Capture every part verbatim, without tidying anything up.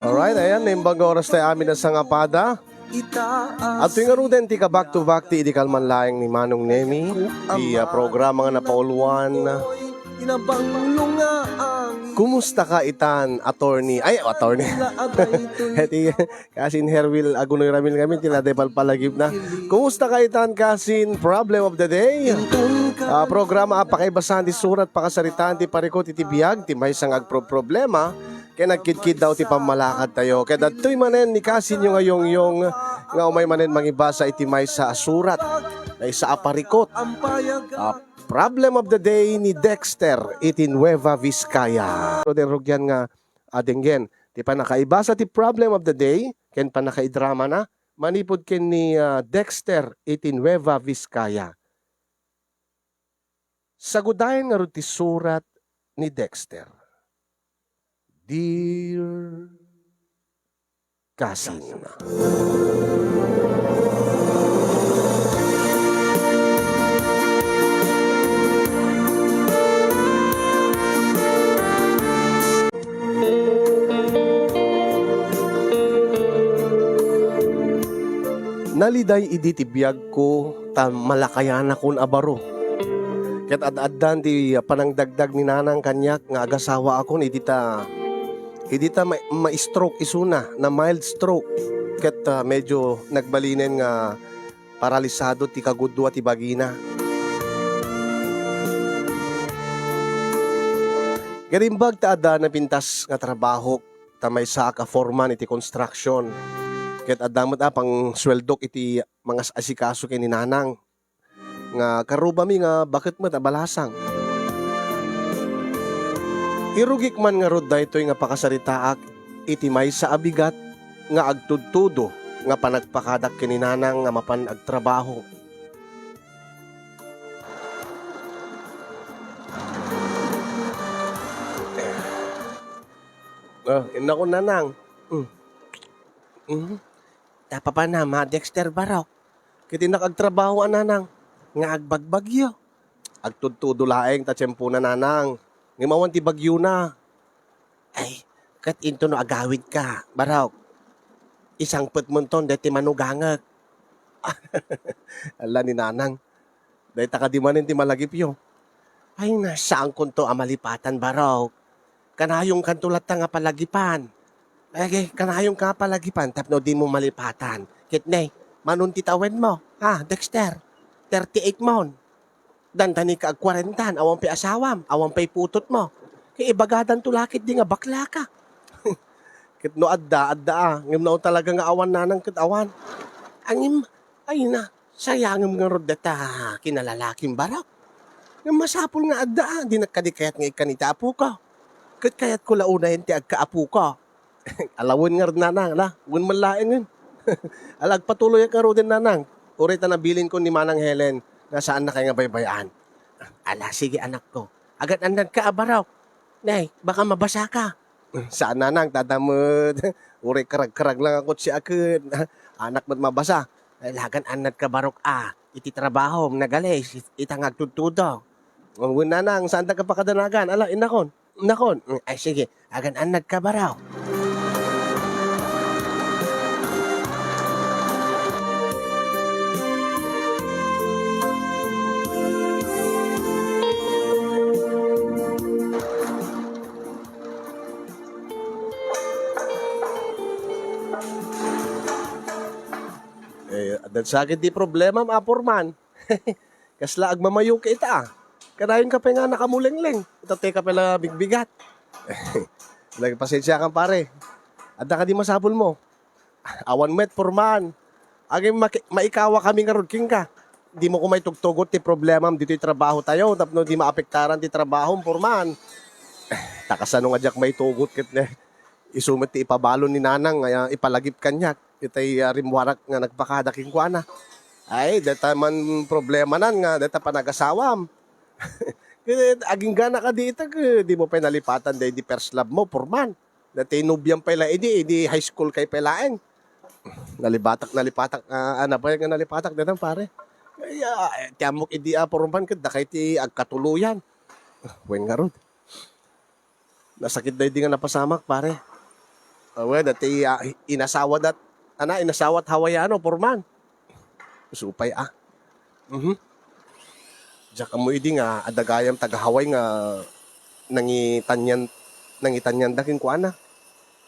Alright, ayan, naimbag nga oras tayo amin a sangapada. At tuwing aruden ti ka back to back ti idi kalman laeng ni Manong Nemi, ti, ah, programa nga napauluan. Kumusta ka itan, attorney? Ay, attorney. Heti, kasin Herwil Agunoy Ramil ngamin, ti naday palpalagipna. Kumusta ka itan, kasin? Problem of the day. Ah, programa a pakaibasan ti surat, pakasaritaan ti parikot iti biag, ti maysa nga agproproblema, ken agkidkiddaw ti pammalakadtayo. Ket adtoy manen ni kasinyo nga Yongyong nga umay manen mangibasa iti maysa a surat, maysa a parikot. Ah, Problem of the day ni Dexter iti Nueva Vizcaya. Pero den rugian nga adenggen ti pannakaibasa ti problem of the day ken pannakaidramana manipud ken ni, ah, Dexter iti Nueva Vizcaya. Sagudayen ngarud ti surat ni Dexter. Dear Kasin. Naliday idi ti biagko ta malakayanakon a baro. Ket ad-addan ti panangdagdag ni Nanang kaniak nga agasawaakon idi ta, idi ta ma-, ma-stroke isuna, na mild stroke. Ket, ah, medyo nagbalinen nga paralisado ti kagudua ti bagina. Ket imbag ta adda napintas nga trabaho, ta maysaak a foreman iti construction. Ket adda met a pangsueldok iti mangas-asikaso ken ni Nanang nga karrubami nga baket met a balasang. Irugik man ngarud daytoy nga pakasaritaak iti maysa a bigat nga agtudtudo nga panagpakadak ken ni Nanang nga mapan agtrabaho. Ah, innakon, Nanang. Mm. Mm. Ta papanam, a Dexter, barok. Ket innak agtrabaho a Nanang, nga agbagbagyo. Agtudtudo laeng ta tiempona, Nanang. Ngem awan ti bagyona. Ay, ket into no agawidka, barok. Isangpetmonton daytoy manugangek. Ala ni Nanang. Dayta kadi manen ti malagipyo. Ay, na, saankonto a malipatan, barok. Kanayonkanto latta nga palagipan. Ay, kanayonka nga palagipan tapno dimo malipatan. Ket ne, mano ti tawenmo? Ha, Dexter? Thirty-eight mon. Dandanika agkuarentan, awan pay asawam, awan pay putotmo. Ket ibagadanto la ketdi nga baklaka. Ket no adda, adda a. Ngem no talaga nga awan, Nanang, ket awan. Ngem, ay na, sayangem ngarud dayta kinalalakim, barok. Ngem masapul nga adda a, dinak kadi kayat nga ikkan iti apoka. Ket kayatko la unayen ti agkaapoka. Ala, wen ngarud, Nanang, ala, wen man laengen. Ala, agpatuloyak ngaruden, Nanang. Uray ta nabilinkon ni Manang Helen nga saannakay nga baybay-an. Ala, sige, anakko. Agan-annadka a, barok. Nay, baka mabasaka. Saan, Nanang, ta adda met. Uray karagkarag lang a kotse a ket anak met mabasa. Ay, agan-annadka, barok, a, iti trabahom, nagalis, ita nga agtudtudo. Wen, Nanang, saandak a pakadanagan. Ala, innakon. Nakon, mm, ay sige, agan-annadka, barok. Eh, adda sakit ti problema, a foreman. Kasla agmamayo ka ita, a. Kanayonka pay nga nakamulengleng. Ita ti ka pala bigbigat. Nagpasensiakan, pare. Adda kadi masapulmo? Awan met, foreman. Agay maki-, maikawa kami ngarud kenka. Dimo koma itugtugot ti problemam ditoy trabahotayo tapno di maapektaran ti trabahom, foreman. Ta kasano nga diak maitugot ket ne? Isu met ti ipabalon ni Nanang nga ipalagip kaniak itay, ah, rimmuarak nga nagpakada kenkuana. Ay, dayta man problemanan nga dayta panagasawam. Ket agingga na kadi ita, ket dimo pay nalipatan daydi first love mo, foreman. Dayta nobiam pay la idi, idi high school kay pay laeng. Nalibatak, nalipatak, ah, ano pay nga nalipatak dayta, pare? Ay, ah, ti ammok idi, ah, foreman, ket dakay ti agkatuloyan. Wen ngarud. Nasakit daydi nga napasamak, pare. Wen, dati, ah, inasawa dat, ana, inasawat Hawaiano, Purman. Supay, ah. Mhm. Diak ammo idi nga adda gayam taga-Hawaii nga nangitanyan-, nangitanyanda kenkuana.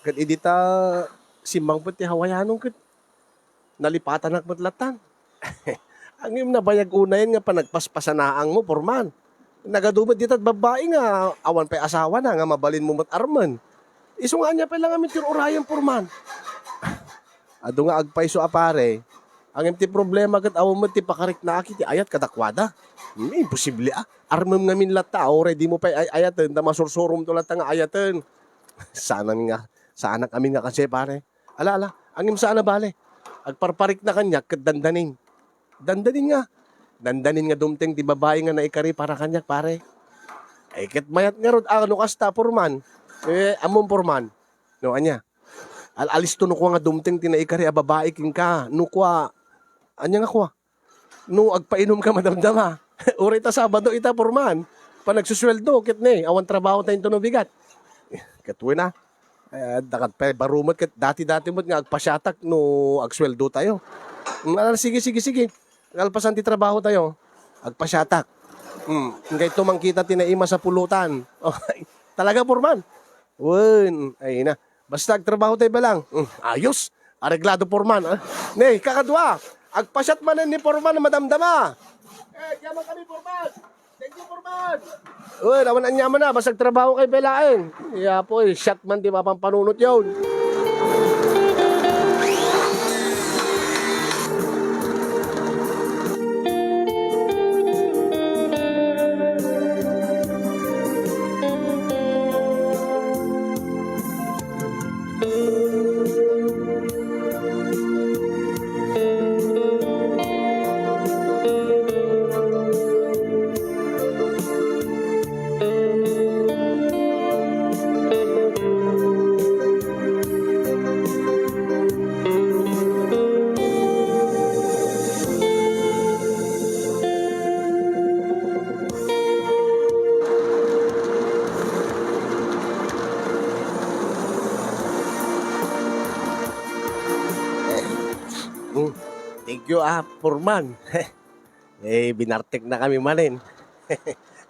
Ket idi ta simmangpet ti Hawaiano ket nalipatanak met lattan. Ngem nabayag unayen nga panagpaspasanaangmo, Purman. Nagadu met dita ti babbai nga awan pay asawana nga mabalinmo met armen. Isu nga ania pay la ngamin ti ur-urayen, Purman? Adu nga agpayso a pare. Ngem ti problema ket awan met ti pakariknaak iti ayat kadakuada. Hmm, imposible a. Armem ngamin latta, uray dimo pay ay-ayaten ta masursuromto latta nga ayaten. Saanak nga, saanak amin nga kasi, pare. Ala, ala, ngem saan a bale. Agparparikna kaniak ket dandanin. Dandanin nga. Dandanin nga dumteng ti babai nga naikari para kaniak, pare. Ay, ket mayat ngarud, ah, no kasta, Purman. Eh, ammom, Purman. No, ania? Al-, alisto no kua nga dumteng ti naikari a babai kenka. No kua, ania nga kua? No agpainumka madamdama. Uray ta Sabado ita, Purman. Panagsusueldo, ket ne, awan trabaho tayo no bigat. Ket wen a. Eh, dakat pay, baro met ket dati-dati met nga agpasiatak no agsueldo tayo. Mm, ala, sige, sige, sige. Kalpasan ti trabaho tayo, agpasiatak. Mm, ngay to mangkita ti naima sa pulutan. Oh, talaga, Purman? Wen, ay na. Basta agtrabaho tayo balang. Mm, ayos. Areglado, Purman, ah. Ne, kakadua, agpasiat manen ni Purman a madamdama. Eh, diyan man kami, Purman. Thank you, Purman. Uy, awan aniamanna, basta agtrabaho kayo pay laeng. Yapo, eh, shot man ti mapampanunot yon. Mm. Thank you, ah, Purman. Eh, binartek na kami manen.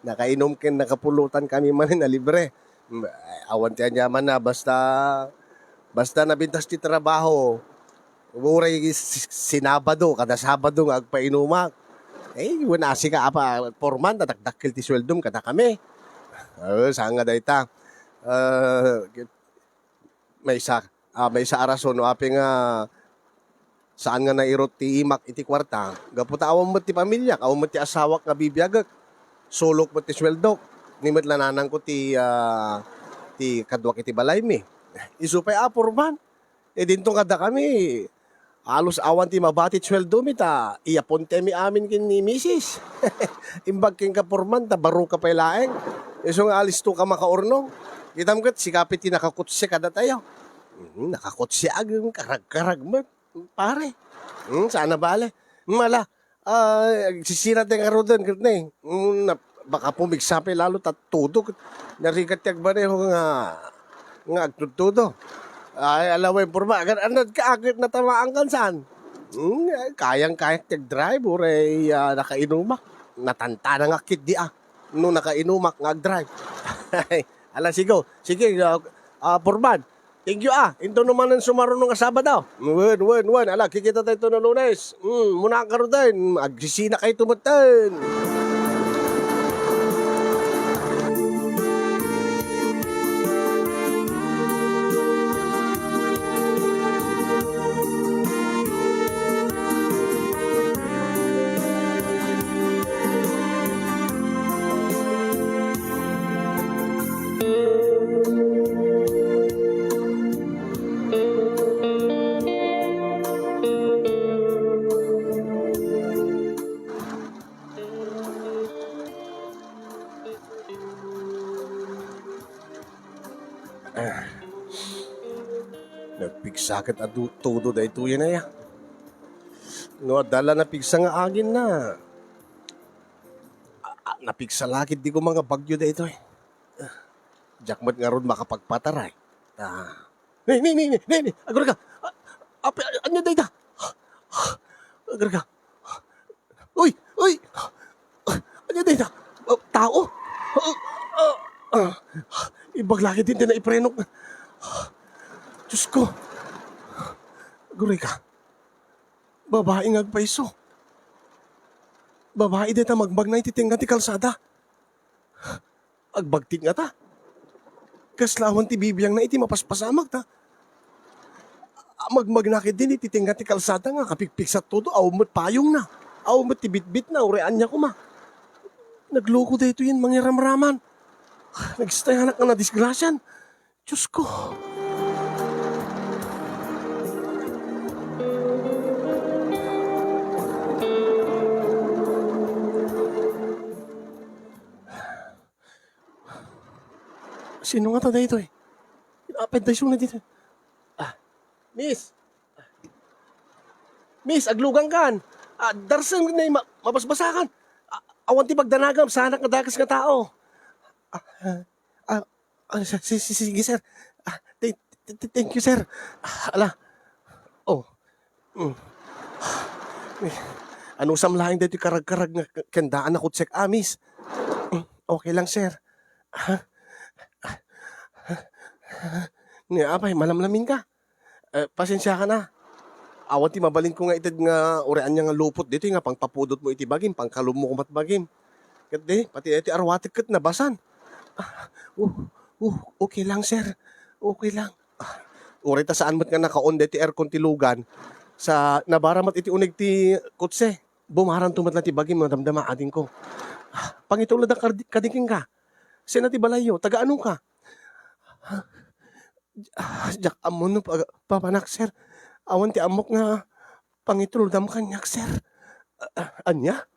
Nakainom ken nakapulutan kami manen a libre. Mm, awan ti aniamanna, basta, basta nabintas ti trabaho, uray si-, sinabado, kada Sabado nga agpainumak. Eh, wen a sika, apa, Purman, nadakdakkel ti sueldom kadakami. Ah, saan nga dayta? Ah, maysa, ah, maysa a rason no apay nga saan nga nairut ti imak iti kuarta, gapu ta awan met ti pamiliak, awan met ti asawak nga bibiagek. Sulok met ti sueldok. Ni met la nanangko ti, ah, ti kaduak iti balaymi. Isu pay a Purman. Eh, dinto nga dakami, halos awan ti mabati ti sueldomi ta iyapontemi amin ken ni misis. Imbag kenka, Purman, ta baroka pay laeng. Isu nga alistoka makaurnong. Kitam ket sika pay ti nakakutse kadatayo. Mhm, nakakutse agem, karagkarag met, pare. Hmm, saan a bale. Mala, ah, agsisira ti ngaruden ket ne. Hmm, na, baka pumigsa pay lalo ta tudo ket narigat ti agmaneho nga, nga agtudtudo. Ay, ala, wen, Purman, agan, anad ka, aket natamaan kan saan? Hmm, kayang-kayang ti agdrive, uray, ah, nakainumak. Natantanangak ketdi, ah, no nakainumak nga agdrive. Ala, sigo. Sige, ah, ah, Purman, thank you, ah. Intono manen sumaruno nga Sabado. Wen, wen, wen. Ala, kikita tayo no Lunes. Mm, muna ka ruden. Agsisina kayo tumatan. Ah, nagpigsa ket adu-, todo daytoyen aya. No adda la napigsa nga aginna, a-, a-, napigsa la ketdi koma nga bagyo daytoy. Ah, diak met ngarud makapagpataray. Ah, Ni, ni, ni, ni, ni, ni, agurayka. A-, ape-, ania dayta? Agurayka. Uy, uy! Ania dayta? A, tao? A, a, a, imbag la ketdin ti naiprenok. Diyos ko. Agurayka. Babai nga agpayso. Babai dayta magbagna iti tengnga ti kalsada. Agbagtit ngata. Kasla awan ti bibiangna iti mapaspasamak ta. Magmagna ketdin iti tengnga ti kalsada nga kapigpigsat todo, awan met payongna. Awan met ti bitbitna, uray ania koma. Nagloko daytoyen mangiramraman. Nagstayanak nga nadisgrasian. Diyos ko. Sino ngata daytoy? Apay dayso na dito? Ah, Miss. Miss, aglugankan. Ah, darsen na ma-, mabasbasakan. Ah, awan ti pagdanagam, sanak nga dakes nga tao. Ah, ah, ah, si-, si-, si-, sige, sir. Ah, thank, thank, thank you, sir. Ah, ala. Oh. Mm. Anusam laeng daytoy karagkarag nga k-, ken daan a kutsek, a, miss? Mm, okay lang, sir. Ha? Ni apay, malamlaminka? Eh, pasensiakan, a. Awan ti mabalinko nga ited nga uray ania nga lupot ditoy nga pangpapudotmo iti bagim, pangkalummo koma ti bagim. Ket di, pati daytoy arwatek ket nabasan. Ah, oh, oh, okay lang, sir. Okay lang. Ah, uray ta saan met nga naka-on daytoy aircon ti lugan, sa nabara met iti uneg ti kotse. Bumaranto met la ti bagim, madamdama, adingko. Ah, pangitulodak kadi, kadi kenka. Saan ti balayyo? Taga-anoka? Ah, diak ammo no pa-, papanak, sir. Awan ti ammok nga pangitulodam kaniak, sir. Ah, ah, ania?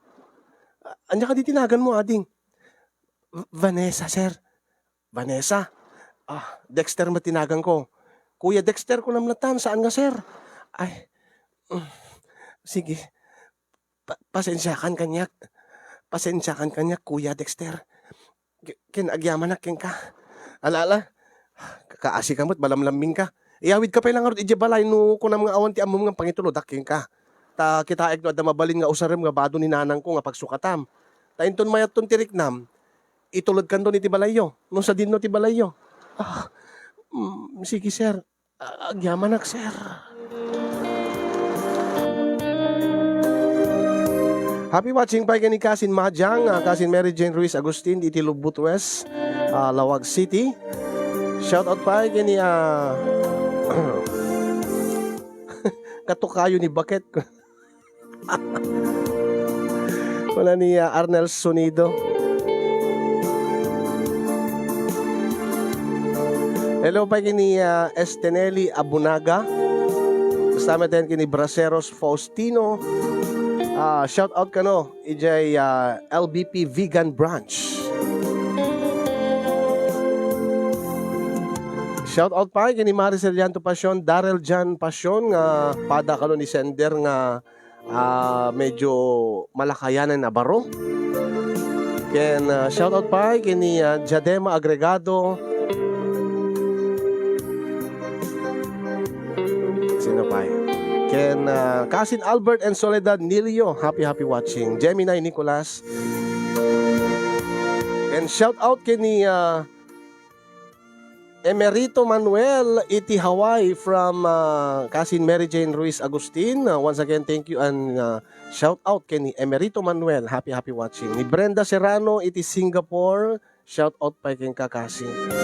Ah, ania kadi ti naganmo, ading? V-, Vanessa, sir. Vanessa? Ah, Dexter met ti naganko. Kuya Dexter, kunam latan, saan nga sir? Ay, mm, sige. Pa-, pasensiakan kaniak. Pasensiakan kaniak, Kuya Dexter. Ke-, ken agyamanak kenka. Ala, ala. Kaasika met, malamlaminka. Iyawidka pay la ngarud idiay balay no kunam nga awan ti ammom nga pangitulodak kenka. Ta kitaek no adda mabalin nga usarem nga bado ni nanangko nga pagsukatam. Ta inton mayatton ti riknam, itulodkanton iti balayyo. No sadinno ti balayyo. Ah, mm, sige, sir. Ah, agyamanak, sir. Happy watching pay ken ni Kasin Majang, ah, Kasin Mary Jane Ruiz Agustin, iti Lubot West, ah, Laoag City. Shout out pay ken ni, ah, katukayo ni Baket. Wala ni, ah, Arnel Sonido. Hello pay ken ni, ah, Esteneli Abunaga. Basta met ken ni Braceros Faustino. Ah, shout out kano, idiay, ah, L B P Vegan Brunch. Shout out pay ken ni Maricel Llanto Pasion, Daryl Jan Pasion nga pada kano ni sender nga ah, medyo malakayanan a baro. Ken, ah, shout out pay ken ni, ah, Jadema Agregado. Sino pay? Ken, ah, Kasin Albert and Soledad Nilio, happy, happy watching. Gemini Nicolas. And shout out ken ni, ah, Emerito Manuel iti Hawaii from, ah, Kasin Mary Jane Ruiz Agustin. Ah, once again, thank you and, ah, shout out ken ni Emerito Manuel. Happy, happy watching. Ni Brenda Serrano iti Singapore. Shout out pay kenka, Kasin.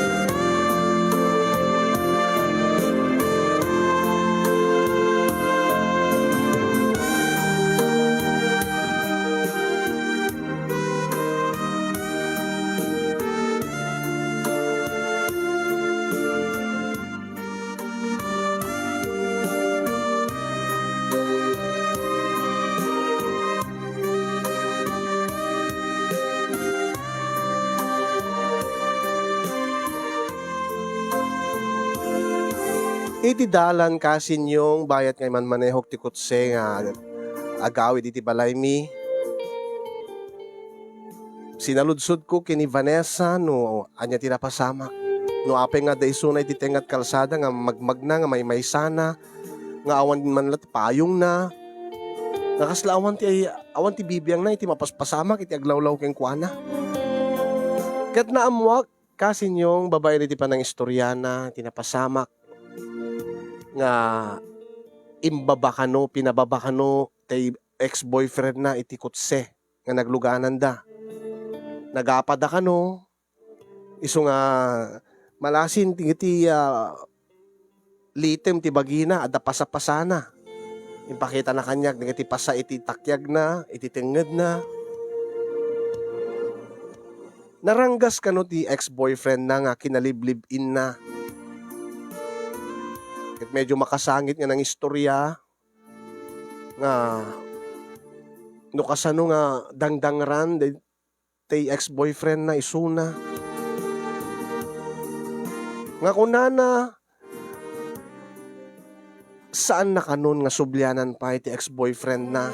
Iti dalan, Kasin Yong, bayat nga imanmanehok ti kotse nga agawid iti balaymi, sinaludsodko ken ni Vanessa no ania ti napasamak. No apay nga adda isuna iti tengnga ti kalsada nga magmagna, nga maymaysana, nga awan man la ti payongna, nga kasla awan ti, awan ti bibiangna iti mapaspasamak iti aglawlaw kenkuana. Ket naammoak, kasinyong, babaen iti panangistoriana, iti napasamak nga imbaba kano, pinababa kano ti ex-boyfriendna iti kotse nga naglugananda. Nagapada kano, isu nga malasin ti, ti, ah, litem ti bagina, adda pasapasana. Impakitana kaniak dagiti pasa iti takyagna, iti tengngedna. Naranggas kano ti ex-boyfriendna nga kinaliblib-inna. Ket medyo makasangit nga nangistorya nga no kasano nga dangdangran ti ex-boyfriendna isuna. Nga kunana, saanna kanon nga sublianan pay ti ex-boyfriendna.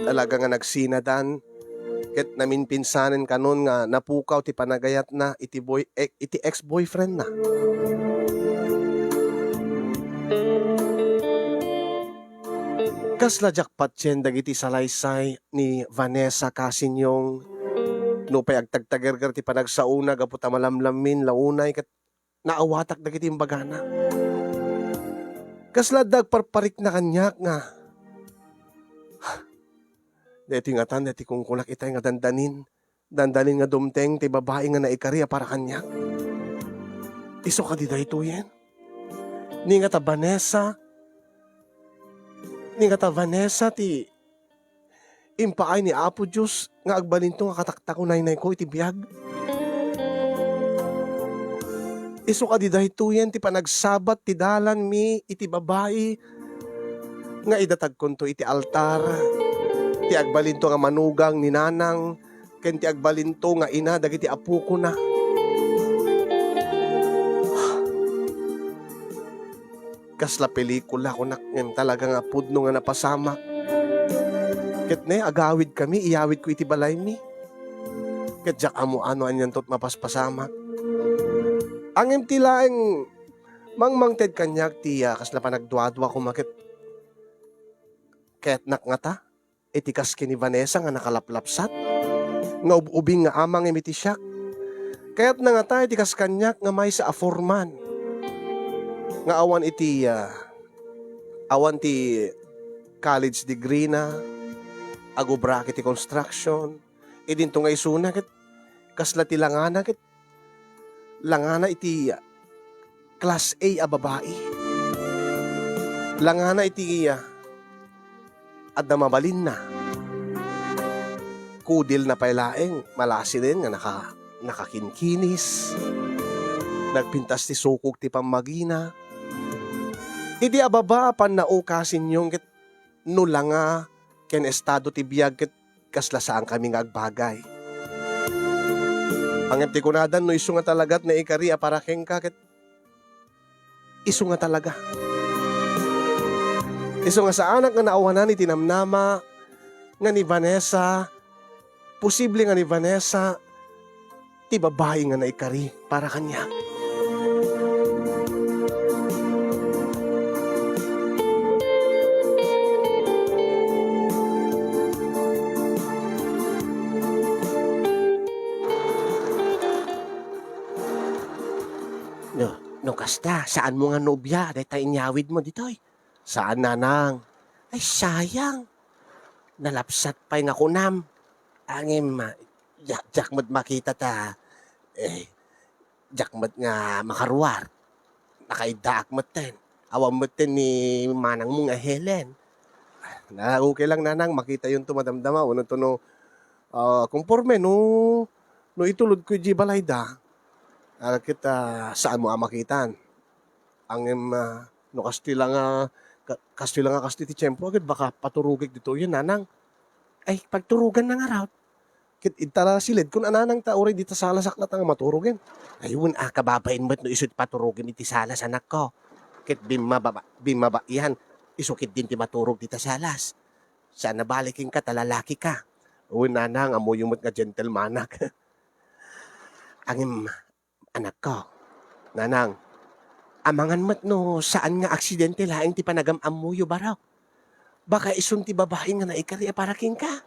Talaga nga nagsinadan, ket naminpinsanen kanon nga napukaw ti panagayatna iti boy-, e-, iti ex-boyfriendna. Kasla diak patien dagiti salaysay ni Vanessa Casinyong. Nupay agtagtagerger ti panagsaona gapu ta malamlammin la unay ket naawatak dagiti imbagana. Kasla adda agparparikna kaniak nga, daytoy ngatan, daytoy kunkunak itay nga dandanin. Dandanin nga dumteng ti babai nga naikari a para kaniak. Isu kadi daytoyen? Ni ngata Vanessa, ni ngata Vanessa ti impaay ni Apo Dios nga agbalinto nga kataktakunaynayko iti biag? Isu kadi daytoyen ti panagsabat ti dalanmi iti babai nga idatagkonto iti altar, ti agbalinto nga manugang ni nanang, ken ti agbalinto nga ina dagiti apokona. Kasla pelikula, kunak, ngem talaga nga pudno nga napasamak. Ket ne, agawidkami, iyawidko iti balaymi. Ket diak ammo no anianto ti mapaspasamak. Ngem ti laeng mangmangted kaniak ti, ah, kasla panagduadua koma ket kayatnak ngata iti kas ken ni Vanessa nga nakalaplapsat, nga ub-ubing nga amangem iti siak. Kayatna ngata iti kas kaniak nga maysa a foreman, nga awan iti, ah, awan ti college degree na, agubra iti construction. Idinto nga isuna ket kasla ti langana ket langana iti class A a babai. Langana iti, ah, adda mabalinna. Kudilna pay laeng, malasinen nga naka-, nakakinkinis. Nagpintas ti sukog ti pammagina. Iti ababa a pannao, kasinyong, ket no langa ken estado ti biag ket kasla saankami nga agbagay. Ngem ti kunadan, no isu nga talaga ti naikari a para kenka, ket isu nga talaga. Isu nga saanak nga naawanan iti namnama nga ni Vanessa, posible nga ni Vanessa ti babai nga naikari para kaniak. No, no kasta, saanmo nga nobia dayta inyawidmo ditoy? Saan, nanang. Ay, sayang. Nalapsat pay nga kunam. Ngem, ah, diak, diak met makita ta, eh, diak met nga makaruar. Nakaiddaak metten. Awan metten ni manangmo nga Helen. Na, okay lang, nanang, makitayonto madamdama, wenno to no, ah, konporme no, no itulodko idiay balayda. Ah, ket, ah, saanmo a makitan. Ngem, ah, no kastoy la nga, ka-, kastoy la nga kastoy ti tiempo, ket baka paturogek ditoyen, nanang. Ay, pagturoganna ngarud. Ket ita la siled, kun ananang ta uray dita salas a kasta nga maturogen. Ay, wen a, kababain met no isu ti paturogem iti salas, anakko. Ket bimmaba-, bimmaba iyan, isu ketdin ti maturog dita salas. Saan a bale kenka ta lalakika. Wen, nanang, ammoyo met nga gentlemanak. Ngem, Anakko, nanang, amangan met no saan nga aksidente laeng ti panagam-ammoyo, barok. Baka isun ti babai nga naikari a para kenka.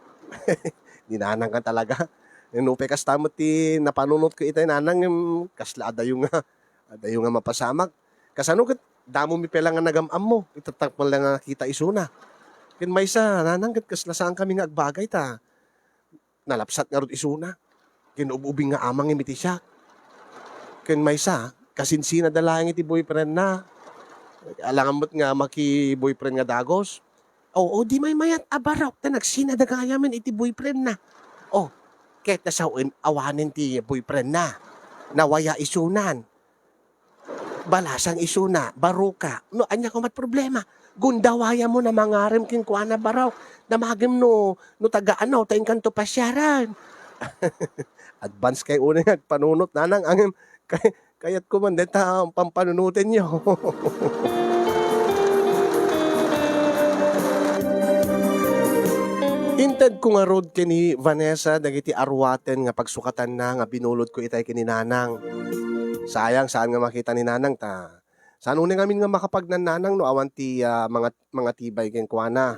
Ni nanang ka talaga. No pay kasta met ti napanunotko itay, nanang, em, kasla adayo nga, adayo nga mapasamak. Kasano ket damo mi pay la nga nagam-ammo, itatak man la nga nakita isuna. Ken maysa, nanang, ket kasla saankami nga agbagay ta nalapsat ngarud isuna. Kin-ub-ubing nga amang iti siak. Ken maysa, kasinsinada laeng iti boyfriendna. Alangan met nga maki-boyfriend nga dagus. Oo, di maymayat a barok ta nagsinada gayamen iti boyfriendna. Oh, ket nasawen awanen ti boyfriendna. Nawaya isunan. Balasang isuna, baruka. No, ania koma ti problema? Gundawayam mo na mangarem kenkuana, barok. Damagem no, no taga ano, ta inkanto pasiaren. Advance kay unay nga agpanunot, nanang, angem, kay-, kayatko man deta pampanunotenyo. Intedko ngarud ken ni Vanessa dagiti aruaten nga pagsukatanna nga binulodko itay ken ni nanang. Sayang, saan nga makita ni nanang ta saan unay ngamin nga makapagnannanang no awan ti, ah, mga, mangatibay kenkuana.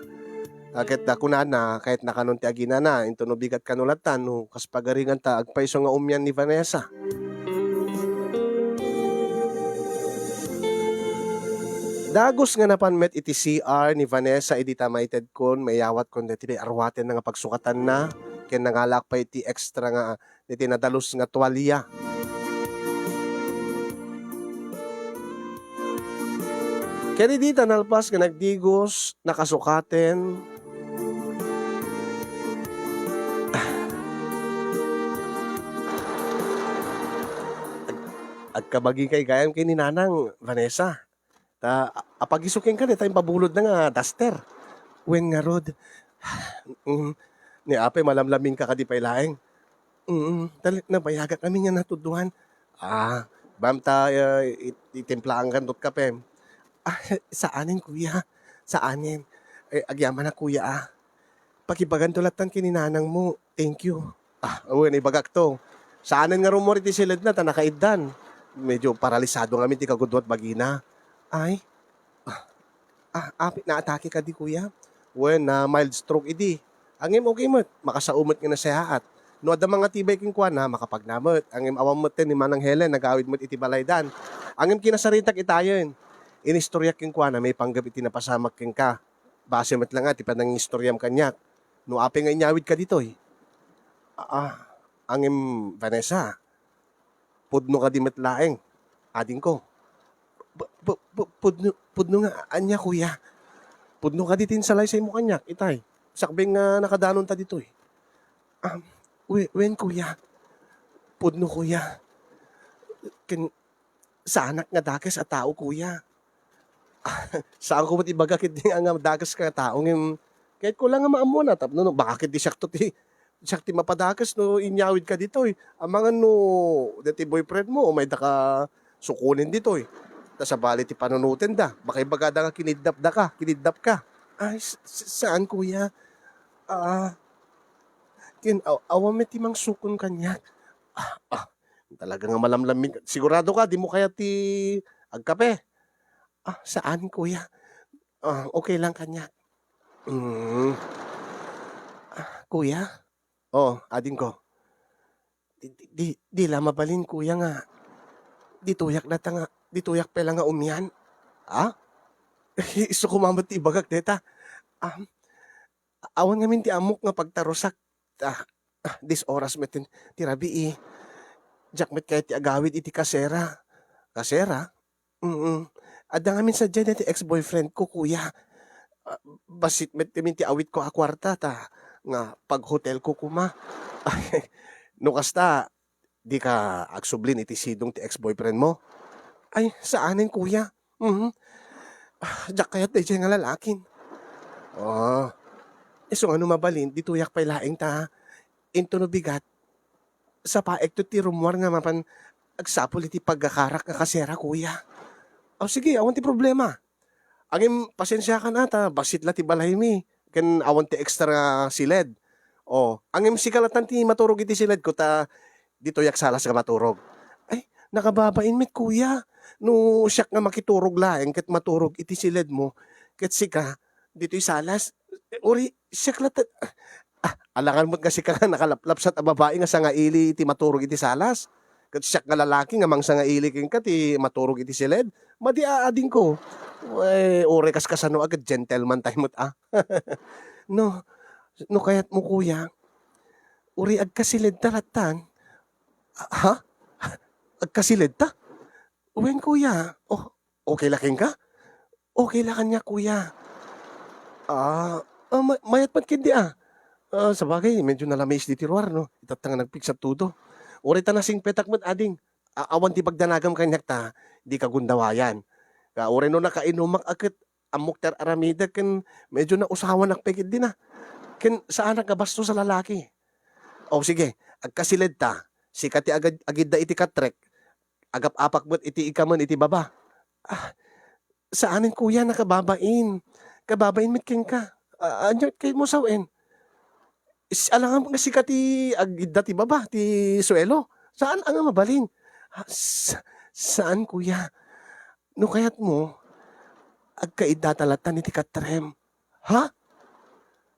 Ah, ket, ah, kunana, kayatna kanon ti aginana, intono bigat kano latta no kas pagaringan ta agpayso nga umian ni Vanessa. Dagus nga napan met iti C R ni Vanessa idi ta maitedkon, maiyawatkon daytoy aruatenna nga pagsukatanna, ken nangalaak pay iti extra nga, daytoy nadalus nga tualia. Ken idi ta nalpas nga nagdigos, nakasukaten, Ag-, agkabagikay gayam ken ni Nanang, Vanessa. Ta, a-, apagiso kenka dayta impabulodna nga duster. Wen ngarud, mm, ni apay malamlaminka kadi pay laeng. Mm, tal-, nabayagak amin nga natudloan. Ah, bam ta, ah, it-, itimplaankan to't kape. Ah, saanen, kuya. Saanen. Eh, agyamanak, kuya, ah. Pakibaganto lattan ken ni nanangmo. Thank you. Ah, wen, ibagakto. Saanen nga rummuar iti siledna ta nakaiddan. Medyo paralisado ngamin ti kagudua ti bagina. Ay. Ah, ah, api-, naatake kadi, kuya? Wen, na mild stroke idi. Ngem okay met, makasao met nga nasayaat. No adda mangatibay kenkuana, makapagna met. Ngem awan met ni Manang Helen, nagawid met iti balaydan. Ngem kinasaritak itayen. Inistoriak kenkuana, maipanggep iti napasamak kenka. Base met la nga ti panangistoriam kaniak. No apay nga inyawidka ditoy? Ah, ah, ngem, Vanessa, pudno kadi met laeng, adingko. Pu-, pu-, pu-, pudno, pudno nga ania, kuya? Pudno kadi ti insalaysaymo kaniak, itay. Sakbay nga nakadanonta ditoy. Um, we-, wen, kuya. Pudno, kuya. Ken, saanak nga dakes a tao, kuya. Saanko met ibaga ketdi nga, nga dakes nga tao ngem kayatko la nga maammuan a tapno no, baka ketdi siakto ti, siak ti mapadakes no inyawidka ditoy. Amangan no daytoy boyfriendmo, umayda ka sukonen ditoy. Ta sabali ti panunotenda, baka ibagada nga kinidnapdaka, kinidnapka. Ay, s-, s-, saan, kuya? Ah, ken aw-, awan met ti mangsukon kaniak. Ah, ah, talaga nga malamlamin. Sigurado ka, dimo kayat ti agkape? Ah, saan, kuya? Ah, okay lang kaniak. Mm. Ah, kuya? Oh, adingko. Di, di, di, di la mabalin, kuya, nga ditoyak data nga, ditoyak pay la nga umian. Ah? Isu koma met ti ibagak deta. Um, awan ngamin ti ammok nga pagtarusak. Ah, ah, dis oras met ti, ti rabii. Diak met kayat ti agawid iti kasera. Kasera? Mm. Adda ngamin sadiay daytoy ex-boyfriend ko, kuya. Ah, bassit met ngamin ti awitko a kuarta ta nga paghotelko koma. No kasta, dika agsublin iti sidong ti ex-boyfriend mo? Ay, saanen, kuya. Mhm. Ah, diak kayat daydiay nga lalakin. Ah, isu nga no mabalin, ditoyak pay laeng ta. Intono bigat, sapaekto ti rummuar nga mapan agsapul iti pagakarak nga kasera, kuya. Aw, sige, awan ti problema. Ngem, pasensiakan a ta bassit la ti balaymi, ken awan ti extra nga siled. O, ngem sika lattan ti maturog iti siledko ta ditoyak salas nga maturog. Ay, Nakababain met, kuya. No siak nga makiturog laeng ket maturog iti siledmo, ket sika ditoy salas, uri, siak latta, ah, alangan met nga sika nga nakalaplapsat a babai nga sangaili iti maturog iti salas, ket siak nga lalaki nga mangsangaili kenka ti maturog iti siled. Madi a, adingko. Wen, uray kas kasano a ket gentleman tayo met a. No, no kayatmo, kuya, uri agkasiled ta lattan. Ha? Agkasiled ta? Wen, kuya. Oh, okay la kenka? Okay la kaniak, kuya. Ah, ah, ma-, mayat met ketdi a. Ah, sabagay, medyo nalamiis ditoy ruar, no? Itatta nga nagpigsa tudo. Uray ta nasingpetak met, ading. A-, awan ti pagdanagam kaniak ta, dika gundawayan. Ka uray no nakainumak a ket ammok ti ar-aramidek ken medyo nausawanak pay ketdi na. Ken saanak nga bastos a lalaki. O sige, agkasiled ta. Sika ti agad-, agidda iti katrek. Agap-apak met iti ikamen iti baba. Ah, saanen, kuya, nakababain. Kababain met kenka. Ah, ania kayatmo sawen? Is-, alangan nga sika ti agidda ti baba, ti suelo. Saan a nga mabalin? Ah, sa-, saan, kuya? No kayatmo, agkaidda ta lattan iti katrem. Ha?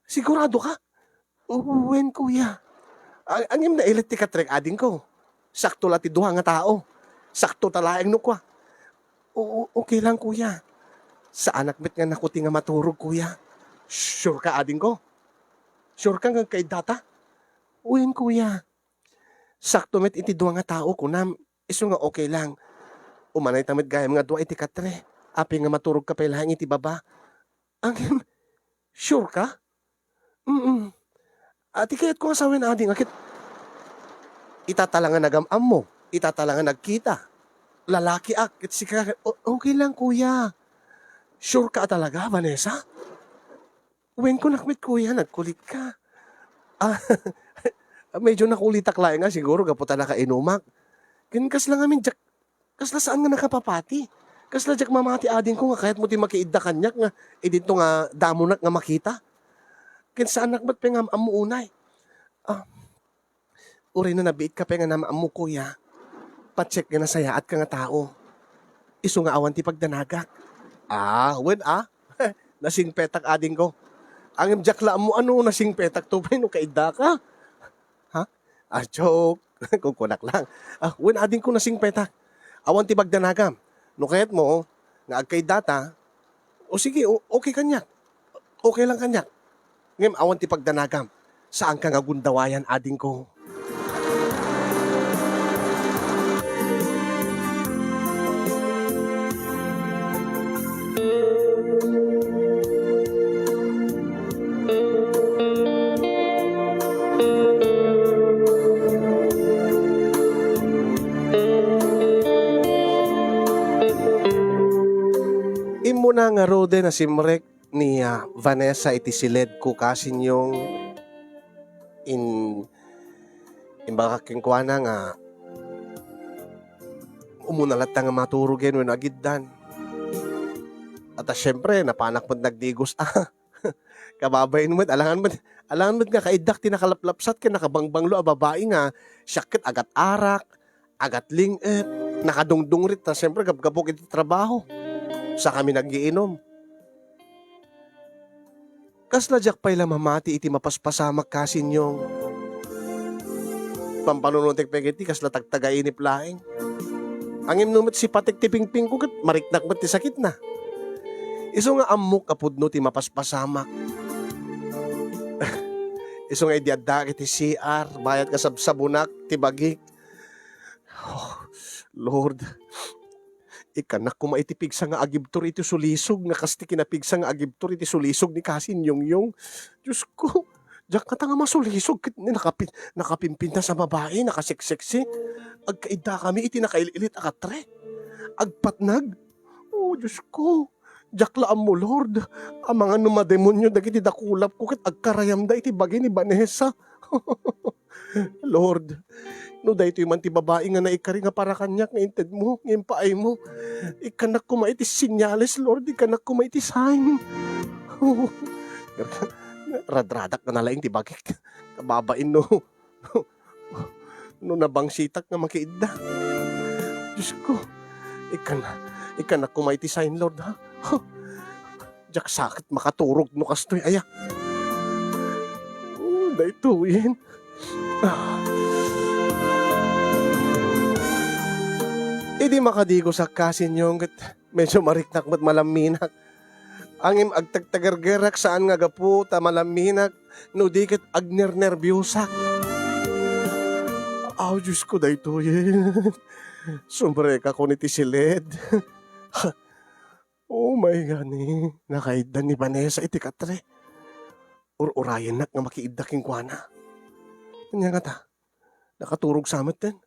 Sigurado ka? Wen, kuya. A-, angem nailet ti katrek, adingko. Sakto la ti dua nga tao. Sakto ta laeng no kua. O-, o-, okay lang, kuya. Saanak met nga nakuti nga maturog, kuya. Sure ka, adingko? Sure ka nga agkaidda ta? Wen, kuya. Sakto met iti dua nga tao, kunam. Isu nga okay lang. Umanay ta met gayam nga dua iti katre. Apay nga maturog ka pay laeng iti baba. Angem, sure ka? Mm. A, ti kayatko nga sawen, ading, a ket ita ta la nga nagam-ammo, ita ta la nga nagkita. Lalakiak, ket sika, o-, okay lang, kuya. Sure ka talaga, Vanessa? Wen, kunak met, kuya, nagkulitka. Ah, medyo nakulitak laeng nga siguro gapu ta nakainumak. Ken kasla ngamin diak, kasla saan nga nakapapati. Kasla diak mamati, adingko, nga kayatmo ti makiidda kaniak nga idinto nga damonak nga makita. Ken saanak met pay nga am-ammo unay. Ah, uray no nabiit ka pay nga nam-ammo, kuya, patsek nga nasayaat ka nga tao. Isu nga awan ti pagdanagak. Ah, wen a. Nasingpetak, adingko. Ngem diak la ammo no nasingpetak to pay no kaidda ka. Ha? Ah, joke. Kunkunak lang. Ah, wen, adingko, nasingpetak. Awan ti pagdanagam. No kayatmo nga agkaidda ta, o sige, o-, okay kaniak. Okay lang kaniak. Ngem awan ti pagdanagam. Saanka nga gundawayan, adingko. Immuna ngaruden a simrek ni, ah, Vanessa iti siledko, kasinyong. In-, imbagak kenkuana nga umuna latta nga maturogen wenno agiddan. At, ah, siyempre, napanak met nagdigos. Ah, kababain met, alangan met, alangan met nga kaiddak ti nakalaplapsat ken nakabangbanglo a babai nga siak ket agat-arak, agatling-et, nakadungdungrit ta siyempre gapgapok iti trabaho. Sakami nagiinom. Kasla diak pay la mamati iti mapaspasamak, kasinyong. Pampanunotek pay ket ti kasla tagtagainip laeng. Ngem no met sipatek ti pingpingko ket mariknak met ti sakitna. Isu nga ammok a pudno ti mapaspasamak. Isu nga idi addaak iti C R, bayat nga sabsabonak ti bagik. Oh, Lord, ikkannak koma iti pigsa nga agibtur iti sulisog nga kas ti kinapigsa nga agibtur iti sulisog ni Kasin Yongyong. Diosko, diak ngata nga masulisog ket ni nakapi-, nakapimpintas a babai, nakaseksexy. Agkaiddakami iti nakail-ilit a katre. Agpatnag. Oh, Diosko, diak la ammo, Lord. Amangan no mademonyo dagiti dakulapko ket agkarayamda iti bagi ni Vanessa. Lord, no daytoy man ti babai nga naikari nga para kaniak nga intedmo, nga impaaymo, ikkannak koma iti senyales, Lord, ikkannak koma iti sign. Radradak nga nalaing ti bagik. Kababain no, no nabangsitak nga makiidda. Diyos ko, ikkan, ikkan koma iti sign, Lord, ha? Huh. Diak sa ket makaturog no kastoy, aya. Oh, daytoyen. Ah. Idi makadigosak, kasinyong, ket medyo mariknak met malamminak. Ngem agtagtagergerak saan nga gapu ta malamminak, no di ket agnernerbiosak. Aw, Diyos ko, daytoyen. Sumrekakon iti siled. Oh my God, eh. Nakaidda ni Vanessa iti katre. Ur-urayennak nga makiidda kenkuana. Ania ngata? Nakaturog sa met ten.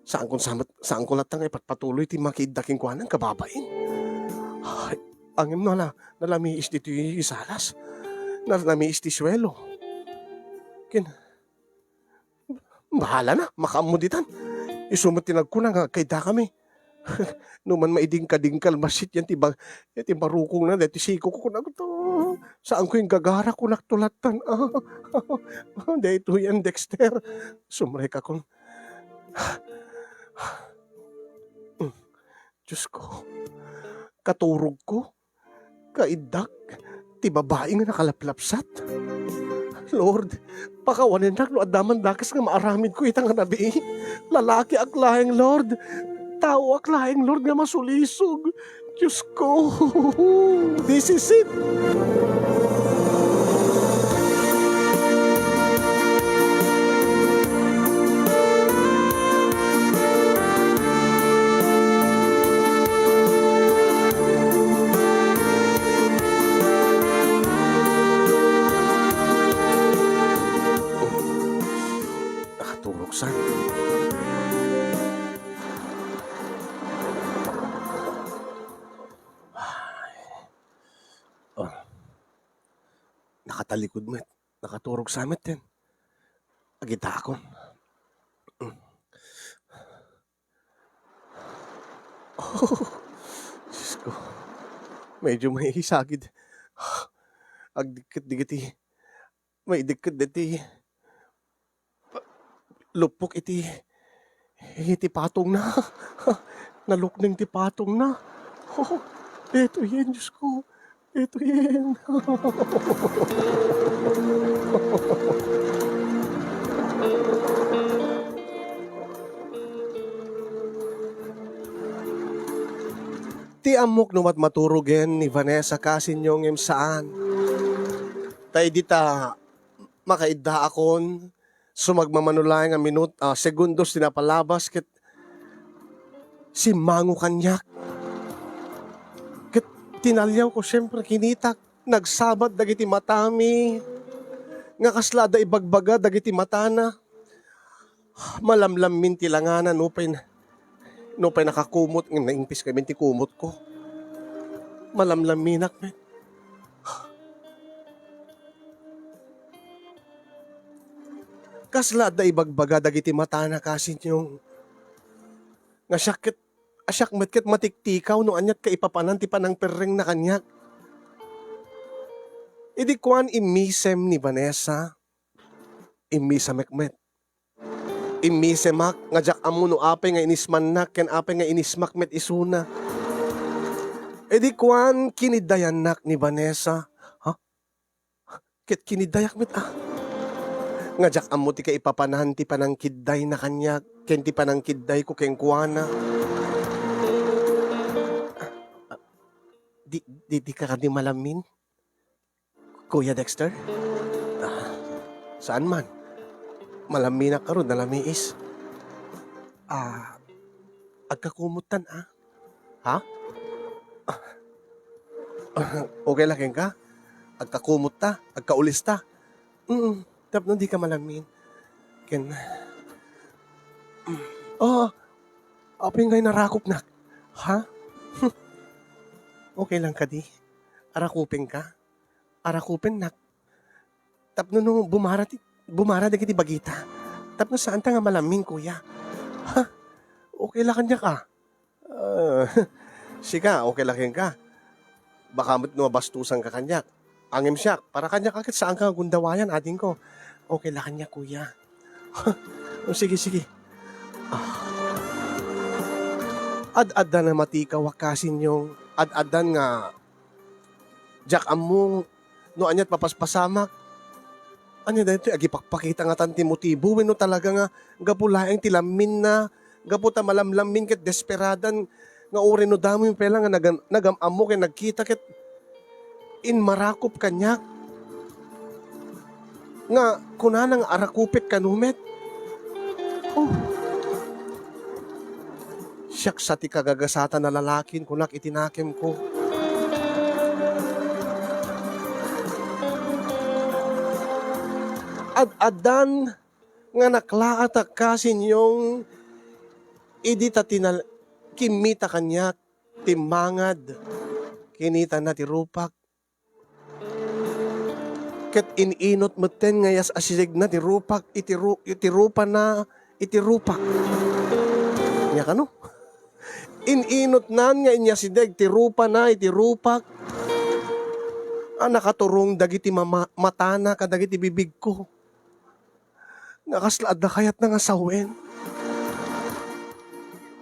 Saankon sa met, saankon latta nga ipatpatuloy ti makiidda kenkuana, kababain. Ay, ngem no ala, nalamiis ditoy isalas. Nalamiis ti suelo. Ken, bahala na, makaammo ditan. Isu met ti nagkuna nga agkaidda kami. No man maidingka-dingkal, masit yan ti ba-, yan ti barukongna, daytoy siko ko, kunak to. Saanko inggagara, kunak to lattan. Daytoy yan, Dexter. Sumrekakon. Diyos ko, katurogko. Kaiddak ti babai nga nakalaplapsat. Lord, pakawanennak no adda man dakes nga maaramidko ita nga nabii. Lalakiak laeng, Lord. Taoak laeng, Lord, nga masulisog. Diyos ko, this is it. Nakaturog sa. Ay. Oh. Nakatalikod met. Nakaturog sa met ten. Agitaakon. Oh, Diyos ko. Medyo maiisagid. Agdikket dagiti, maidikket dagiti luppok iti, iti patongna. Nalukneng ti patongna. Oh, daytoyen, Diyos ko. Daytoyen. Ti ammok no matmaturogen ni Vanessa kasinyo ngem saan. Ta idi ta makaiddaakon, sumagmamano laeng a minut-, ah, segundos ti napalabas ket simmango kaniak. Ket tinaliawko, siempre, kinitak, nagsabat dagiti matami, nga kasla adda ibagbaga dagiti matana. Malamlammin ti langana, nupay na-, nupay nakakumot, ngem naingpis kami ti kumotko. Malamlamminak met. Kasla adda ibagbaga dagiti matana, kasinyo. Nga siak ket, a siak met ket matiktikaw no aniat kaipapanan ti panangperrengna kaniak. Idi kuan, immisem ni Vanessa, immisemek met. Immisemak nga diak ammo no apay nga inismannak ken apay nga inismak met isuna. Idi kuan, kiniddayannak ni Vanessa. Ha? Ket kiniddayak met, ah. Nga diak ammo ti kaipapanan ti panangkiddayna kaniak ken ti panangkiddayko kenkuana. Ah, ah, di, di, di ka kadi malammin? Kuya Dexter? Ah, saan man? Malamminak ngarud, nalamiis. Ah, agkakumottan, ah. Ha? Ah, okay la kenka? Agkakumotta, agkaulista. Mm, tapno di ka malammin. Ken, oo, apay ngay narakupnak? Ha? Okay lang kadi? Arakupenka? Arakupennak. Tapno no bumara ti, bumara dagiti bagita. Tapno saanta nga malammin, kuya. Ha? Okay la kaniak, ah. Ah, sika, okay la kenka? Baka met no abastosanka kaniak. Ngem siak, para kaniak a ket saanka nga gundawayan, adingko. Okay la kaniak, kuya. O, sige, sige. Ah. Ad-addan a matikaw a kasinyong, ad-addan nga diak ammo no ania ti papaspasamak. Ania daytoy? Agipakpakita ngatan ti motibo wenno talaga nga gapu laeng ti lamminna, gapu ta malamlammin ket desperadan nga uray no damo pay la nga nagam-, nagam-ammo ken nagkita ket inmarakop kaniak nga kunana nga arakupek kano met. Oh. Siak sa ti kagagasatan a lalakin, kunak iti nakemko. Ad-addan nga naklaatak kasinyong idi ta tinal-, kimmita kaniak ti mangad. Kinitana ti rupak. Ket in-inot metten nga inyas-asidegna ti rupak iti ru-, iti rupana iti rupak. Ania kano? In-inotnan nga inyasideg ti rupana iti rupak a nakaturong dagiti mama-, matana kadagiti bibigko. Nga kasla adda kayatna nga sawen.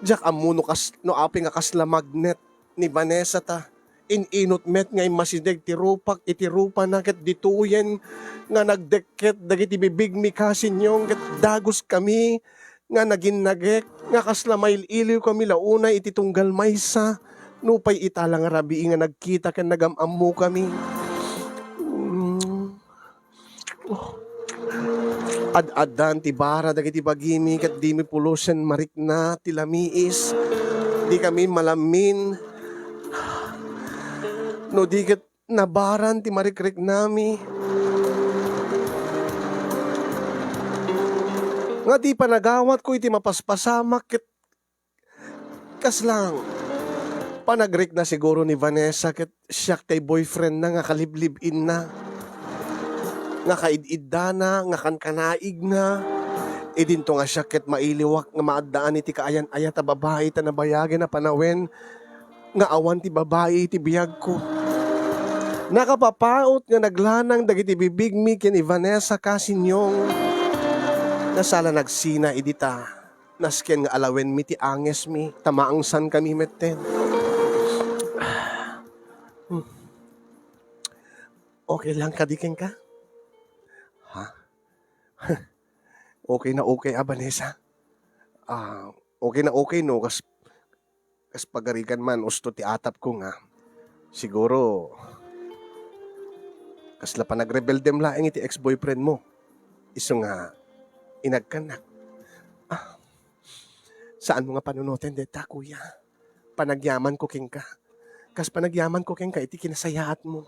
Diak ammo no kas-, no apay nga kasla magnet ni Vanessa ta in-inot met nga immasideg ti rupak iti rupana ket ditoyen nga nagdekket dagiti bibigmi kasinyong ket daguskami nga naginnagek nga kasla mail-iliwkami la unay iti tunggal maysa nupay ita la nga rabii nga nagkita ken nagam-ammokami. Mm. Ad-addan ti bara dagiti bagimi ket dimi pulosen marikna ti lamiis. Dikami malammin no di ket nabaran ti marikriknami. Nga ti panagawatko iti mapaspasamak ket kasla panagrikna siguro ni Vanessa ket siak tay boyfriendna nga kaliblib-inna, nga kaid-iddana, nga kankanaigna. Idinto nga siak ket mailiwak nga maaddaan iti kaayan-ayat a babai ta nabayagen a panawen nga awan ti babai iti biagko. Nakapapaut nga naglanang dagiti bibigmi ken ni Vanessa kasinyong nga sala nagsina idi ta nasken nga alawenmi ti angesmi, ta maangsankami metten. Hmm. Okay lang kadi kenka? Ha? Okay na okay a, Vanessa? Ah, okay na okay no kas, kas pagarigan man usto ti atapko nga. Siguro, kasla panagrebeldem laeng iti ex-boyfriendmo. Isu nga inagkannak. Ah, saanmo nga panunoten deta, kuya. Panagyamanko kenka. Kas panagyamanko kenka iti kinasayaatmo.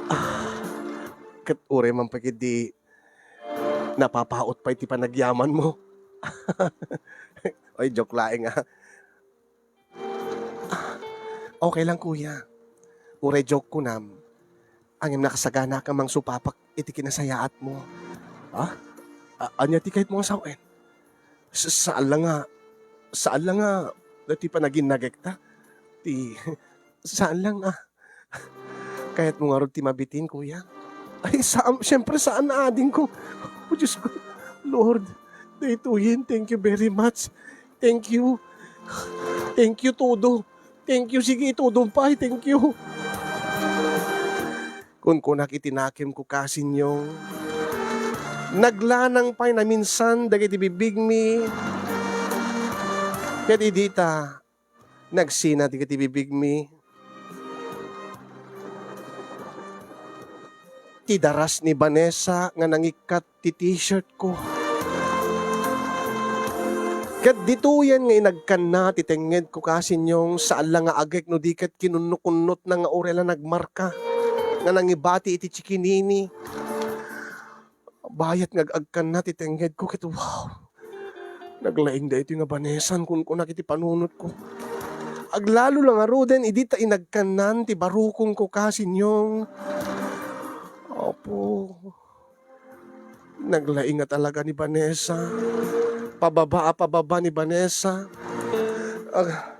Ah, ket uray man pay ketdi napapaut pay ti panagyamanmo. Oy, joke laeng, ah. Ah, okay lang, kuya. Uray joke kunam. Ngem nakasaganaak a mangsupapak iti kinasayaatmo. Ha? A-, ania ti kayatmo nga sawen? Sa-, saan la nga, saan la nga, ti panaginnagekta? Ti, saan lang, ah. Kayatmo ngarud ti mabitin, kuya? Ay, saan, siyempre, saan na adingko. Oh, Diyos ko. Lord, daytoyen, thank you very much. Thank you. Thank you, todo. Thank you, sige, itudom pay. Thank you. Kunkunak iti nakemko, kasinyong. Naglanang pay naminsan dagiti bibigmi. Ket idi ta nagsina dagiti bibigmi, ti daras ni Vanessa nga nangikkat ti t-shirtko. Ket ditoyen nga inagkanna ti tengngedko, kasinyong, saan la nga agek no di ket kinunnokunnotna nga uray la nagmarka nga nangibati iti chikinini. Bayat nga ag-agkanna ti tengngedko ket, wow! Naglaing daytoy nga Vanessa, kunkunak iti panunotko. Aglalo la ngaruden idi ta inagkannan ti barukonko, kasinyong. Apo. Naglaing a talaga ni Vanessa. Pababa a pababa ni Vanessa. Ah,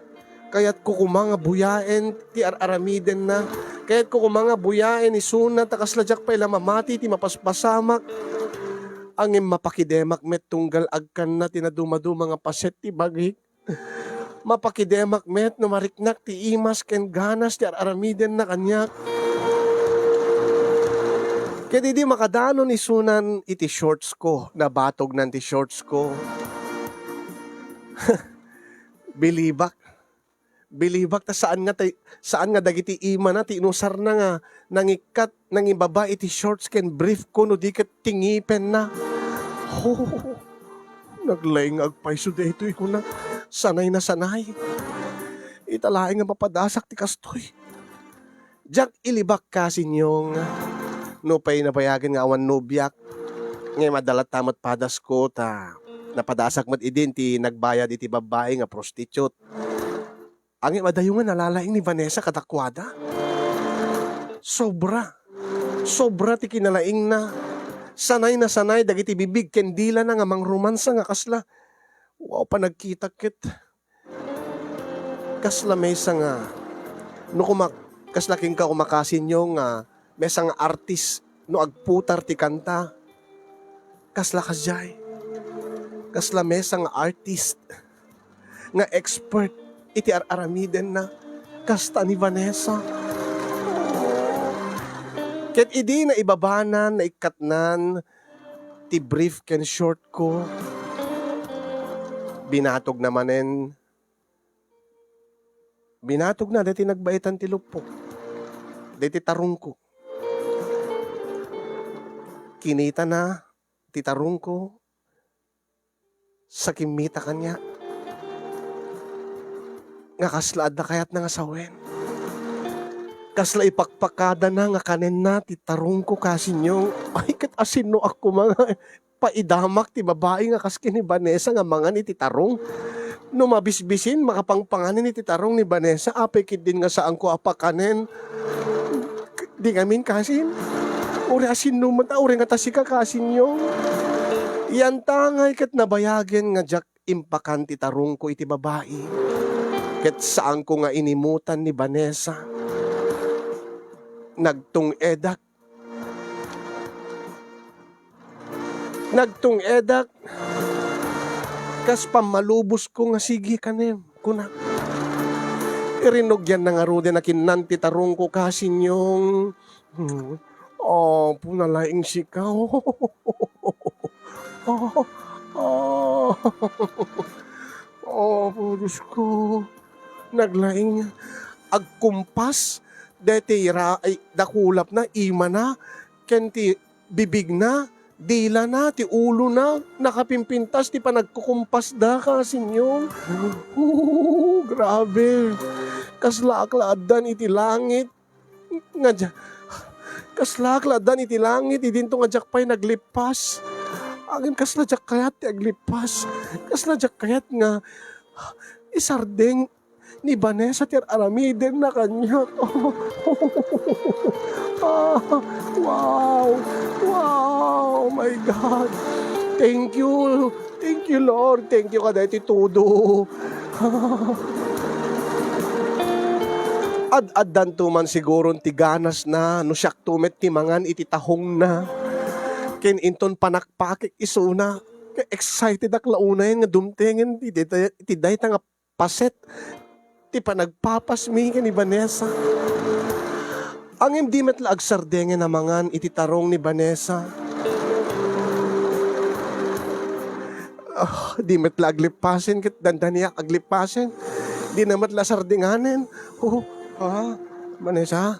kayatko koma nga buyaen ti ar-aramidenna. Kayatko koma nga buyaen isuna ta kasla diak pay la mamati ti mapaspasamak. Ngem mapakidemak met tunggal agkanna ti nadumaduma nga paset ti bagik. Mapakidemak met no mariknak ti imas ken ganas ti ar-aramidenna kaniak. Ket idi makadanon isunan iti shorts ko, nabatognan ti shorts ko. Bilibak. Bilibak ta saan nga tay-, saan nga dagiti imana ti inusarna nga nangikkat, nangibaba iti shorts ken brief ko no di ket ti ngipenna. Oh, naglaing nga agpayso daytoy, kuna. Sanay na sanay. Ita laeng nga mapadasak ti kastoy. Diak ilibak, kasinyong. Nupay nabayagen nga awan nobiak, ngem adda latta met padasko ta napadasak met idin ti nagbayad iti babbai nga prostitute. Ngem adayo nga nalalaing ni Vanessa kadakuada. Sobra. Sobra ti kinalaingna. Sanay na sanay dagiti bibig ken dilana nga mangromansa nga kasla. Wow, panagkitak ket kasla maysa nga, no kumak-, kasla kenka kumakasinyong nga maysa nga artist no agputar ti kanta. Kasla kadiay. Kasla maysa nga artist nga expert iti ar-aramidenna, kasta ni Vanessa. Ket idi naibabanan, naikkatnan ti brief ken short ko, binatogna manen, binatogna daytoy nagbaetan ti luppok, daytoy tarongko. Kinitana ti tarongko, sa kimmita kaniak nga kasla adda kayatna nga sawen. Kasla ipakpakadana nga kanenna ti tarongko, kasinyong. Ay, ket asinnoak koma nga paidamak ti babai nga kas ken ni Vanessa nga mangan iti tarong. No mabisbisin, makapangpanganen iti tarong ni Vanessa, apay ketdin nga saanko a pakanen. Di ngamin, kasin? Uray asinno met, uray ngata sika, kasinyong. Yantangay ket nabayagen nga diak impakan ti tarongko iti babai. Ket saanko nga inimutan ni Vanessa. Nagtung-edak. Nagtung-edak. Kas pammalubosko nga, "Sige, kanem," kuna. Irinugyanna ngaruden a kinnan ti tarongko, kasinyong. Hmm. Apo, nalaing sika. Ah, ah. Apo, Diosko. Naglaing. Agkumpas daytoy ra-, ay, dakulapna, imana, ken ti bibigna, dilana, ti ulona, nakapimpintas ti panagkukumpasda, kasinyong. Hoo, grabe. Kaslaak la addan iti langit. Nga dia-, kaslaak la addan iti langit, idinto nga diak pay naglippas. Ngem kasla diak kayat ti aglippas. Kasla diak kayat nga isardeng ni Vanessa ti ar-aramidenna kaniak. Ah, wow! Wow! My God! Thank you! Thank you, Lord! Thank you kadaytoy todo! Ad-addanto man siguron ti ganasna no siakto met ti mangan iti tahongna. Ken inton panakpakek isuna. Excited ak la unayen nga dumtengen ti dayta, ti dayta nga paset ti panagpapasmi ken ni Vanessa. Ngem di met la agsardengen a mangan iti tarong ni Vanessa. Ah, di met la aglippasen ket dandaniak aglippasen. Di na met la sardenganen. Oh, ah, Vanessa,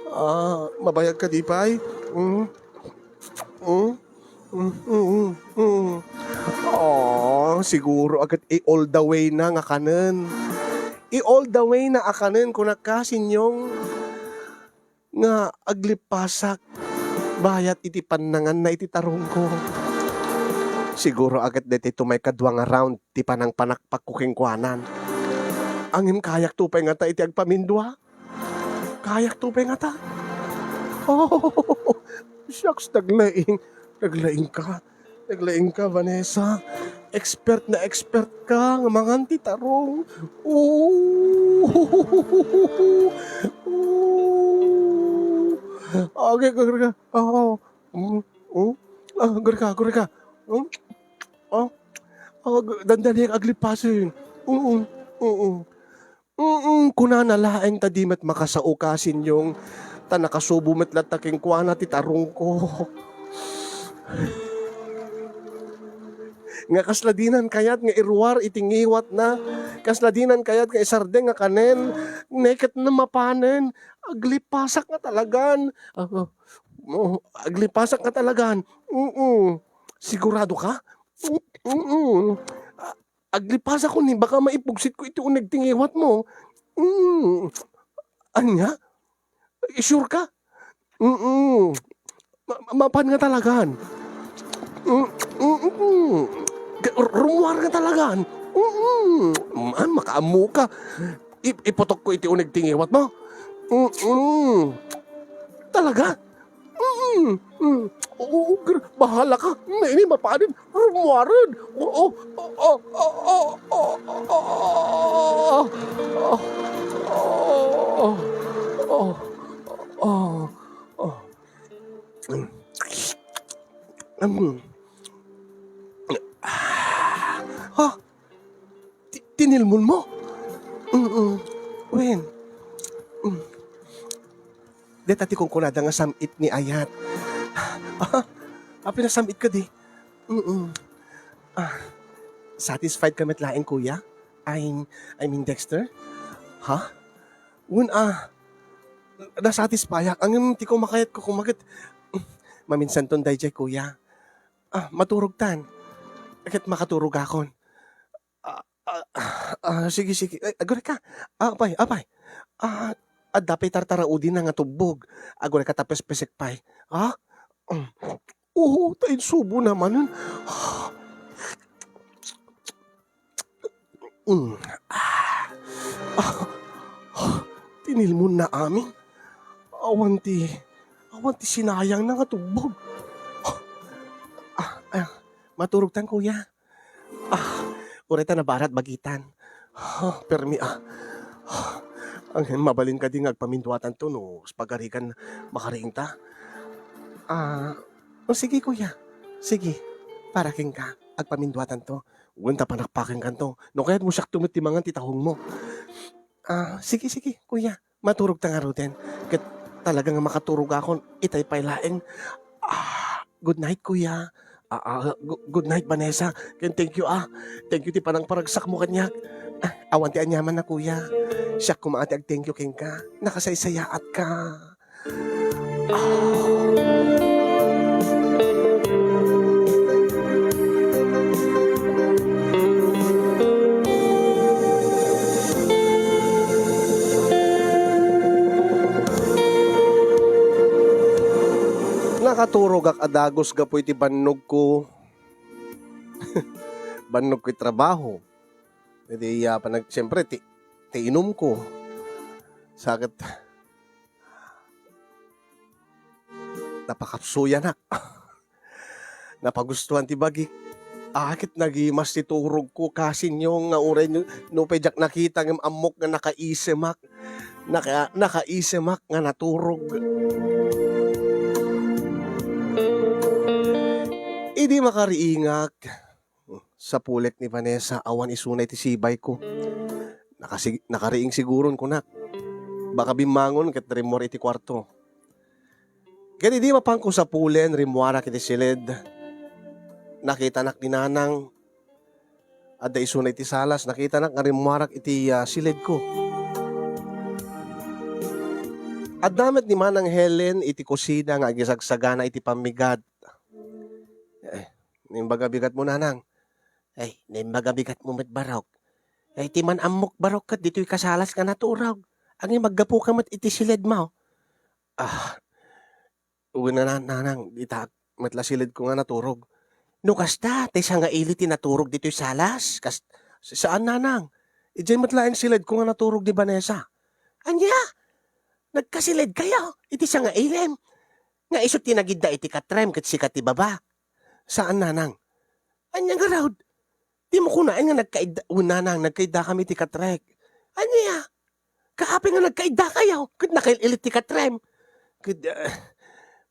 ah, mabayag ka di pay? Mm. Mm. Mm, mm, mm. Oh, siguro a ket i-all the way na nga kanen. I-all the way na a kanen, kunak, kasinyong, nga aglippasak bayat iti pannanganna iti tarongko. Siguro a ket daytoy may kadua nga round ti panangpanakpakko kenkuanan. Ngem kayakto pay ngata iti agpamindua. Kayakto pay ngata. Oh, shucks, naglaing. Naglaing ka. Naglaing ka, Vanessa. Expert na expert ka nga mangan ti tarong. Oh. Oh. Okay, okay, okay. Oh. Mm, mm. Ah, gurka, gurka. Mm. Oh. Oh, ag-, dandani aglippasen. Mm, mm. Mm, kunana laeng ta di met makasao ka, Sinyong, ta nakasubo met latta kenkuana ti tarungko. Nga kasla dinan kayat nga iruar iti ngiwatna, kasla dinan kayat nga isardeng a kanen, ne ket no mapanen, aglipasak nga talagan. Ah, ah, oh, aglipasak nga talagan. Mm. Sigurado ka? Mm. Aglipasakon ni baka maipugsitko iti uneg ti ngiwatmo. Mm. Ania? Sure ka? Mm. Ma-, ma-, mapan nga talagan. Mm, mm, mm. Ka-, rummuar nga talagan. Mm. Man, makaammo ka. I-, iputokko iti uneg ti ngiwatmo. Mm. Talaga? Mm, mm. Oo, gr-, bahala ka. Nini, mapanin. Rummuaren. Oo, oo, oo, oo, oo, oo, oo, oo, oo, oo. Mm. Mm. Ah. Ha? Ti-, tinilmon mo? Mm-mm. Wen? Mm. Deta ti kunkunada nga sam-it ni Ayat. Ah, ah, pinasam-it ka di? Mm-mm. Ah, satisfied ka met laeng, kuya? I, I mean, Dexter? Ha? Wen, ah, nasatisfayak. Ngem ti kumakayatko koma ket, maminsanton daydiay, kuya. Ah, maturogtan. Ket makaturogakon. Ah, ah, ah, sige, sige. Ay, aguray ka. Ah, apay, apay. Ah, adda pay tartaraudina nga tubbog. Aguray ka ta pespesek pay. Ha? Mm. Oo, ta insubo na manen. Mm. Ah. Ah. Ah. Tinilmon na amin. Awan ti, awan ti sinayang na nga tubbog. Ah, ah, maturogtan, kuya. Ah, uray ta nabarat bagitan. Ah, permi, ah. Ah, ang mabalin kadi nga agpaminduatanto no pagarigan makariingta? Ah, o sige, kuya. Sige, para kenka, agpaminduatanto. Wen ta panakpakenkanto. No kayatmo, siakto met ti mangan ti tahongmo. Ah, sige, sige, kuya. Maturogta ngaruden. Ket talaga nga makaturogakon, itay pay laeng. Ah, good night, kuya. Ah, ah, gu-, good night, Vanessa. Ken thank you, ah. Thank you ti panangparagsakmo kaniak. Ah, awan ti aniamanna, kuya. Siak koma ti ag-thank you kenka. Nakasaysayaatka. Nakaturogak a dagus gapu iti bannogko. Bannogko iti trabaho. Iti, ah, panag-, siyempre, ti, ti inumko. Sa ket, napakapsuyanak. Napagustuhan ti bagik. Ah, ket nagimas ti turogko, kasinyo, nga uray no, nupay diak nakita ngem ammok nga nakaisemak. Naka-, nakaisemak nga naturog. Idi makariingak, sapulek ni Vanessa, awan isuna iti sibayko. Nakasig-, nakariing siguron, kunak. Baka bimmangon ket rimmuar iti kuarto. Ket idi mapanko sapulen, rimmuarak iti siled. Nakitanak ni Nanang, adda isuna iti salas, nakitanak nga rimmuarak iti, ah, siledko. Adda met ni Manang Helen iti kusina nga agisagsagana iti pammigat. Eh, naimbag a bigatmo, Nanang. Ay, naimbag a bigatmo met, barok. Ay, ti man-ammok, barok, ket ditoy ka salas nga naturog. Ngem aggapuka met iti siledmo. Ah, wen, Nanang, ita met la siledko nga naturog. No kasta, ti sangaili ti naturog ditoy salas? Kas-, saan, Nanang. Idiay met laeng siledko nga naturog ni Vanessa. Ania? Nagkasiledkayo iti sangailim? Nga isu ti nagidda iti katrem ket sika ti baba? Saan, Nanang. Ania ngarud? Dimo kunaen nga nagkaidda, wen, Nanang, nagkaiddakami iti katrek. Ania? Kaapay nga nagkaiddakayo ket nakail-ilit ti katrem? Ket, eh,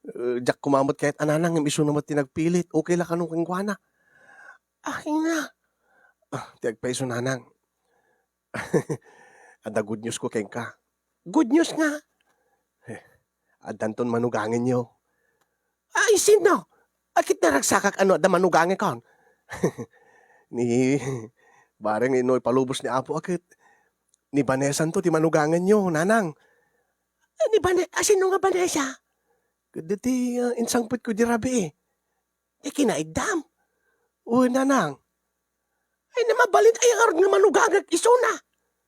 eh, diak koma met kayat a Nanang ngem isuna met ti nagpilit. Okay la kano kenkuana? Ay na. Ah, ti agpayso, Nanang. Adda good news ko kenka. Good news nga? Eh, addanton manugangenyo. Ay, sino? Ay, ket naragsakak a no adda manugangekon. Ni, bareng no ipalubos ni Apo a ket ni Vanessa-nto ti manugangenyo, nanang. Eh, ni Vane-, ah, sino nga Vanessa? Ket diti, ah, insangpetko di rabii. Ti kinaiddam. Wen, nanang. Ay, na mabalin, ay, ngarud nga manugangek isuna.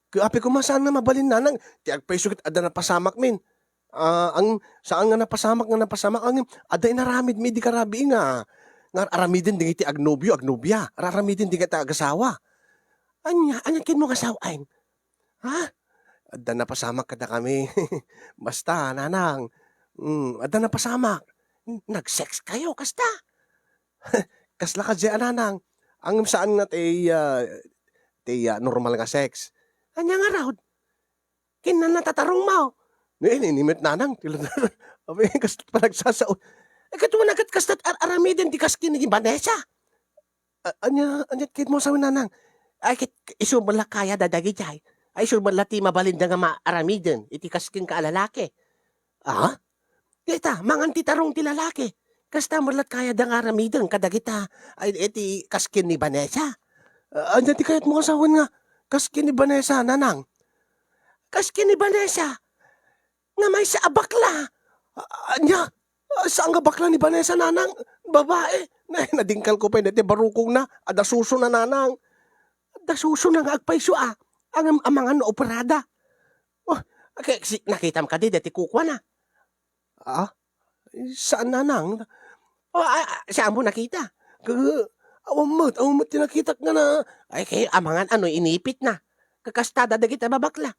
Ket apay koma saan nga mabalin, nanang, ti agpayso ket adda napasamakmin. Ah, ang, saan nga napasamak, nga napasamak, ang, adda inaramidmi idi karabii nga, nga aramiden dagiti agnobio, agnobia, aramiden dagiti agasawa. Ania, ania ket mo nga sao-en? Ha? Adda napasamak kadakami. Basta, nanang. Mm, adda napasamak. Nag-sex kayo, kasta? Kasla kadi a, nanang. Ngem saan nga ti, ah, ti, ah, normal nga sex. Ania ngarud? Ken natatarong mo. Ni, ni, ni met nanang. Tila, abi, kas-, panagsasao. Eh, ket wen a ket kasta ar-, aramiden ti kasken ni Vanessa. A-, ania, ania ket mo sao, nanang? Ay, ket isu met la kayada dagijay. Ay, isu met la ti mabalinda nga maaramiden iti kaskenka a lalaki. Ah? Dita, mangan ti tarong ti lalaki. Kasta met la kayada nga aramiden kadagita, ay, iti kasken ni Vanessa. A-, ania ti kayat mo nga sawen nga kasken ni Vanessa, nanang? Kasken ni Vanessa? Nga maysa a bakla. A-, ania? A, saan nga bakla ni Vanessa, nanang? Babae. Na-, nadingkalko pay daytoy barukongna. Adda susona, nanang. Adda susona nga agpayso a. Ngem amangan no operada. Oh, ke-, si-, nakitam kadi daytoy kukuana? Ah? Saan, nanang? Oh, a, a, saan mo nakita? Ke-, awan met, awan met ti nakitak nga na-, ay, kay amangan no inipitna. Kakastada dagiti babakla.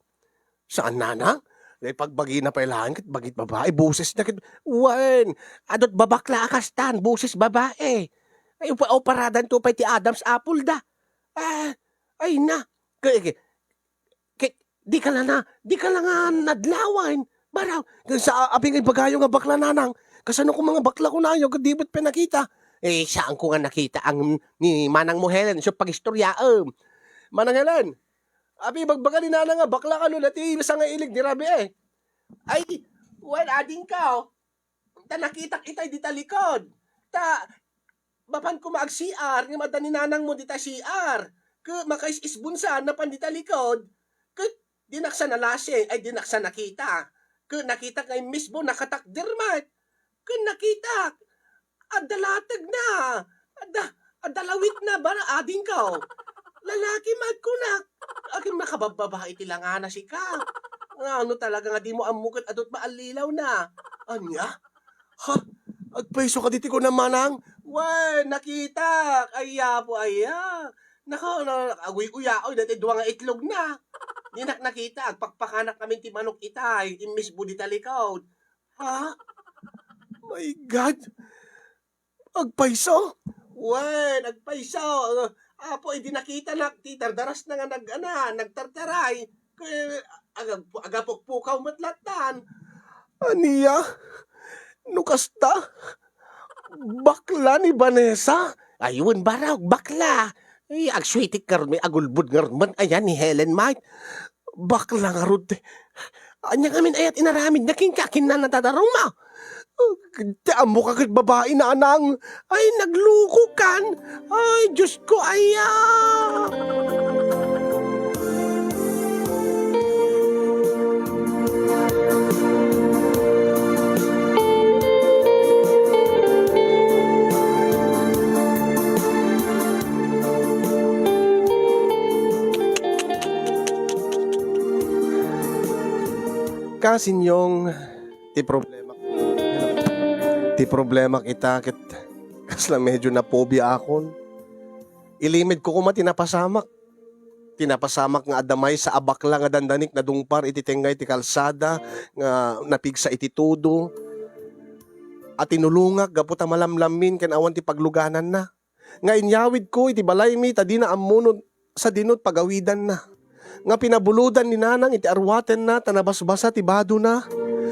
Saan, nanang? Ipagbagina pay laeng ket bagit babae, bosesna ket, wen, adut babakla a kastan, boses babae. Ay, upa-, operadanto pay ti Adam's apple da. Ah, ay na. Ke-, ke-, ke-, dika la na, dika la nga nadlawen. Baro, sa, apay nga ibagayo nga bakla, nanang? Kasano koma nga bakla kunayo ket di met pay nakita? Eh, saanko nga nakita ang ni manangmo Helen, isu pagistoryaem. Manang Helen, abi, ibagbaga ni nanang nga bakla kano daytoy sangailig ni rabii. Ay, wen, adingko. Ta nakitak itay dita likod. Ta, mapan koma ag-C R, ngem adda ni nanangmo dita C R. Ket makaisisbon sa, napan dita likod. Ket dinak sa nalasing, ay, dinak sa nakita. Ket nakitak nga immisbo, nakatakder met. Ket nakitak. Adda lategna. Adda, adda lawitna, baro, adingko. Lalaki met kunak. Agim nakababbabae ti langana sika. Nga no talaga nga dimo ammo ket adut maallilawna. Ania? Ha? Agpayso kadi ti kunam, manang? Wen, nakitak. Ay, Apo, aya. Naka-, na-, aguy-uyaoy daytoy dua nga itlogna. Dinak nakita, agpakpakanak amin ti manok itay, immisbo dita likod. Ha? My God! Agpayso? Wen, agpayso. Apo, idi nakitanak ti dardarasna nga nag-, ana, nagtartaray, ket agag-, agapukpukaw met lattan. Ania? No kasta, bakla ni Vanessa? Ay, wen, barok, bakla. Ay, agsuitik ngarud met, agulbod ngarud met, ayan ni Helen met. Bakla ngarud. Ania ngamin aya ti inaramidna kenka, ken natatarongmo? Ti ammoka ket babae, nanang. Ay, naglukokan. Ay, Diosko, aya. Kasinyong, ti problema, ti problema ita ket kasla medyo napobiaakon. Ilimedko koma ti napasamak. Ti napasamak nga adda maysa a bakla nga dandanik nadungpar iti tengnga iti kalsada nga napigsa iti tudo a tinulongak gapu ta malamlammin ken awan ti paglugananna. Nga inyawidko iti balaymi ta dina ammo no sadino ti pagawidanna. Nga pinabulodan ni nanang iti arwatenna ta nabasbasa ti badona.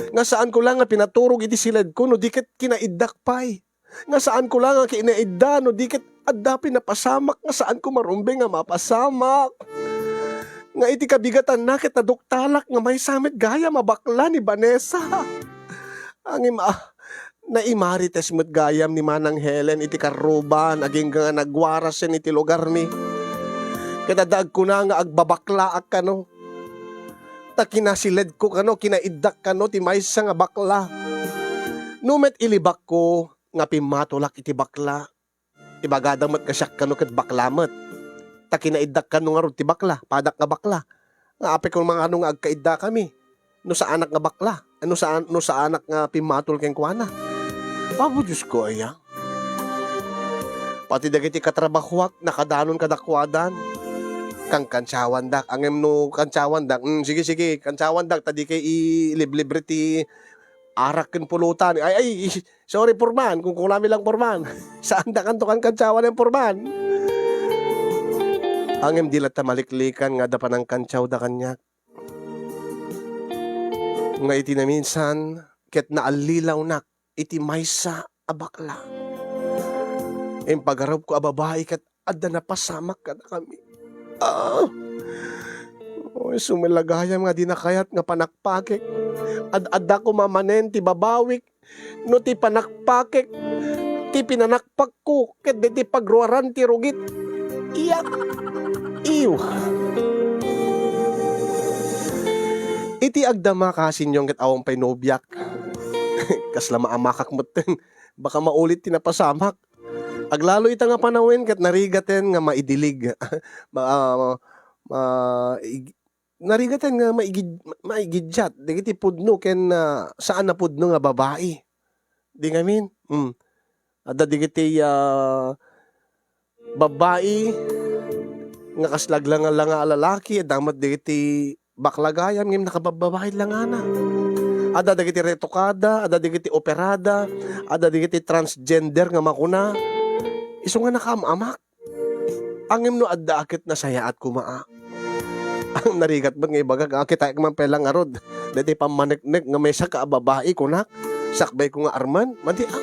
Nga saanko la nga pinaturog iti siledko no di ket kinaiddak pay. Nga saanko la nga kinaidda no di ket adda pay napasamak nga saanko marumbeng a mapasamak. nga iti kabigatanna ket naduktalak nga maysa met gayam a bakla ni Vanessa. Ngem, ah, naimarites met gayam ni Manang Helen iti karruban agingga nga nagwarasen iti lugarmi. Ket adda agkuna nga agbabaklaak kano. Ta kinasiledko kano, kinaiddak kano ti maysa nga bakla. No met ilibakko nga pimmatolak iti bakla, ibagada met nga siak kano ket bakla met. Ta kinaiddak kano ngarud ti bakla, padak nga bakla. Nga apay kano nga agkaiddakami no saanak nga bakla, no saan-, no saanak nga pimmatol kenkuana. Apo Diosko, aya. Pati dagiti katrabahoak, nakadanon kadakuadan. Kankantsawandak, ngem no kantsawandak, mm, sige, sige, kantsawandak, ta dikay iliblibre ti arak ken pulutan. Ay, ay, sorry, Purman, kung kunami lang, Purman. Saandakanto kankantsawan, Purman. Ngem di latta maliklikan nga adda panangkantsawda kaniak. Nga iti naminsan, ket naallilawnak iti maysa a bakla. Impagarupko a babai ket adda napasamak kadakami. Ah! Oy, sumilagayam nga di nakayat nga panakpakek. Ad-adda koma manen ti babawik. No ti panakpakek, ti pinanakpakko, ket deti pagruaran ti rugit. Iyak! Iw! Iti agdama, kasinyo, ket awan pay nobiak. Kasla maamakak metten. Baka maulit ti napasamak. Aglalo ita nga panawen ket narigaten nga maidilig. Ma-, ah, ma-, ig-, narigaten nga maigid-, maigiddiat dagiti pudno ken, ah, saan a pudno nga babai. Di ngamin? Hmm. Adda dagiti, ah, babai nga kasla aglanga-langa a lalaki, adda met dagiti bakla gayam ngem nakababbabai langana. Adda dagiti retokada, adda dagiti operada, adda dagiti transgender nga makuna. Isu nga nakaam-amak. Ngem no adda a ket nasayaat koma a. Ang narigat met nga ibagak, a, kitaek man pay lang ngarud. Daytoy pammaneknek nga maysa ka a babai, kunak. Sakbayko nga armen, madi, a.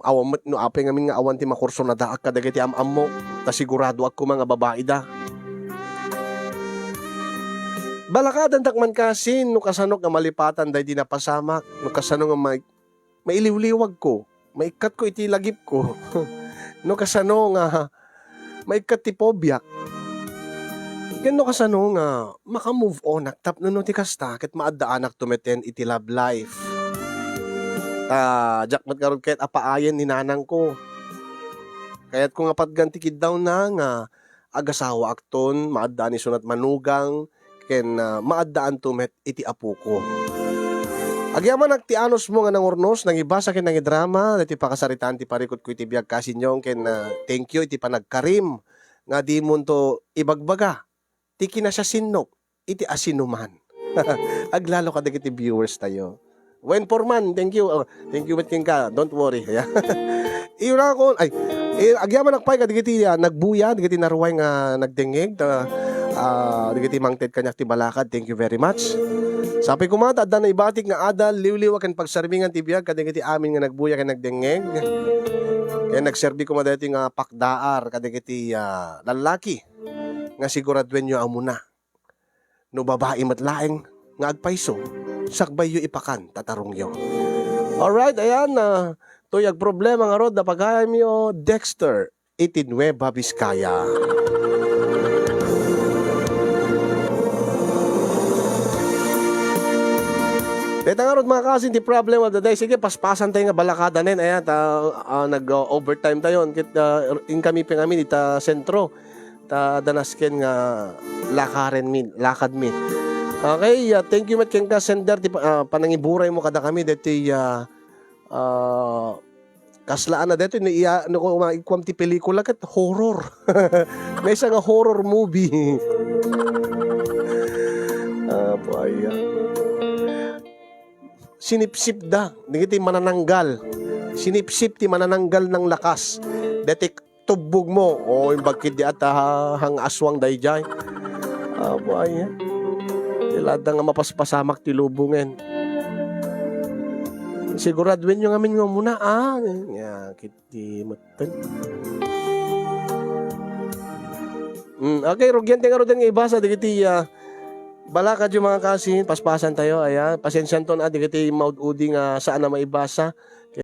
Awan met no apay ngamin nga awan ti makursunadaak kadagiti am-ammo, ta siguradoak koma nga babaida. Balakadandak man kasin no kasano nga malipatan daydi napasamak, no kasano nga ma-, mailiwliwagko, maikkatko iti lagipko. No kasano nga maikkat ti pobiak. Ken no kasano nga maka-move onak tapno no ti kasta ket maaddaanak tumeten iti love life. Ta, diak met ngarud kayat a paayen ni nanangko. Kayatko nga patgan ti kiddawna nga agasawaakton, maaddaan isunat manugang, ken, ah, maaddaanto met iti apoko. Agyamanak ti anusmo nga nangurnos, nangibasa ken nangidrama daytoy pakasaritaan ti parikutko iti biag, kasinyo, ken, ah, thank you iti panagkarim nga dimonto ibagbaga ti kinasiasinnok iti asinoman. Aglalo kadagiti viewers tayo. Wen Forman, thank you. Oh, thank you met kenka. Don't worry. Irakon, ay, eh, agyamanak pay kadagiti, ah, nagbuya, dagiti naruay nga nagdengngeg, ta, ah, dagiti mangted kaniak ti balakad. Thank you very much. Sapay koma ta adda naibatik nga adal, liwliwa ken pagsarmingan ti biag kadagiti amin nga nagbuya ken nagdengngeg. Ken nagserbi koma daytoy nga pakdaar kadagiti, ah, lallaki nga siguraduenyo a umuna. No babai met laeng nga agpayso, sakbayyo ipakan ta tarongyo. Alright, ayan, ah, toy agproblema ngarud a pagayamyo, Dexter, iti Nueva Vizcaya. Dayta ngarud, mga kasin, ti problem of the day. Sige, paspasan tayo nga balakada nen. Ayan, ta, ah, nag-overtime tayo. Kit, ah, inkami pay ngamin ita sentro. Ta danasken nga lakaren mi, lakad mi. Okay, ah, thank you met kenka, sender, ti pa-, ah, panangiburay mo kadakami deti, ah, ah, kasla a na deti, no iya, no ko maikuam ti pelikula ket horror. Maysa nga horror movie. Apo aya. Sinipsip da, dagiti manananggal. Sinipsip ti manananggal ng lakas. Deti tubbog mo. O, imbag ketdi a ta, ha-, hang aswang daydiay. Apo aya. Ti ladda nga mapaspasamak ti lubongen. Siguraduenyo ngamin nga umuna, ah. Nya, ketdi metten. Mm, okay, rugian ti ngaruden nga ibasa dagiti, ah, balakadyo, mga kasin, paspasantayo, aya, pasensianton a dagiti maud-udi nga saan a maibasa.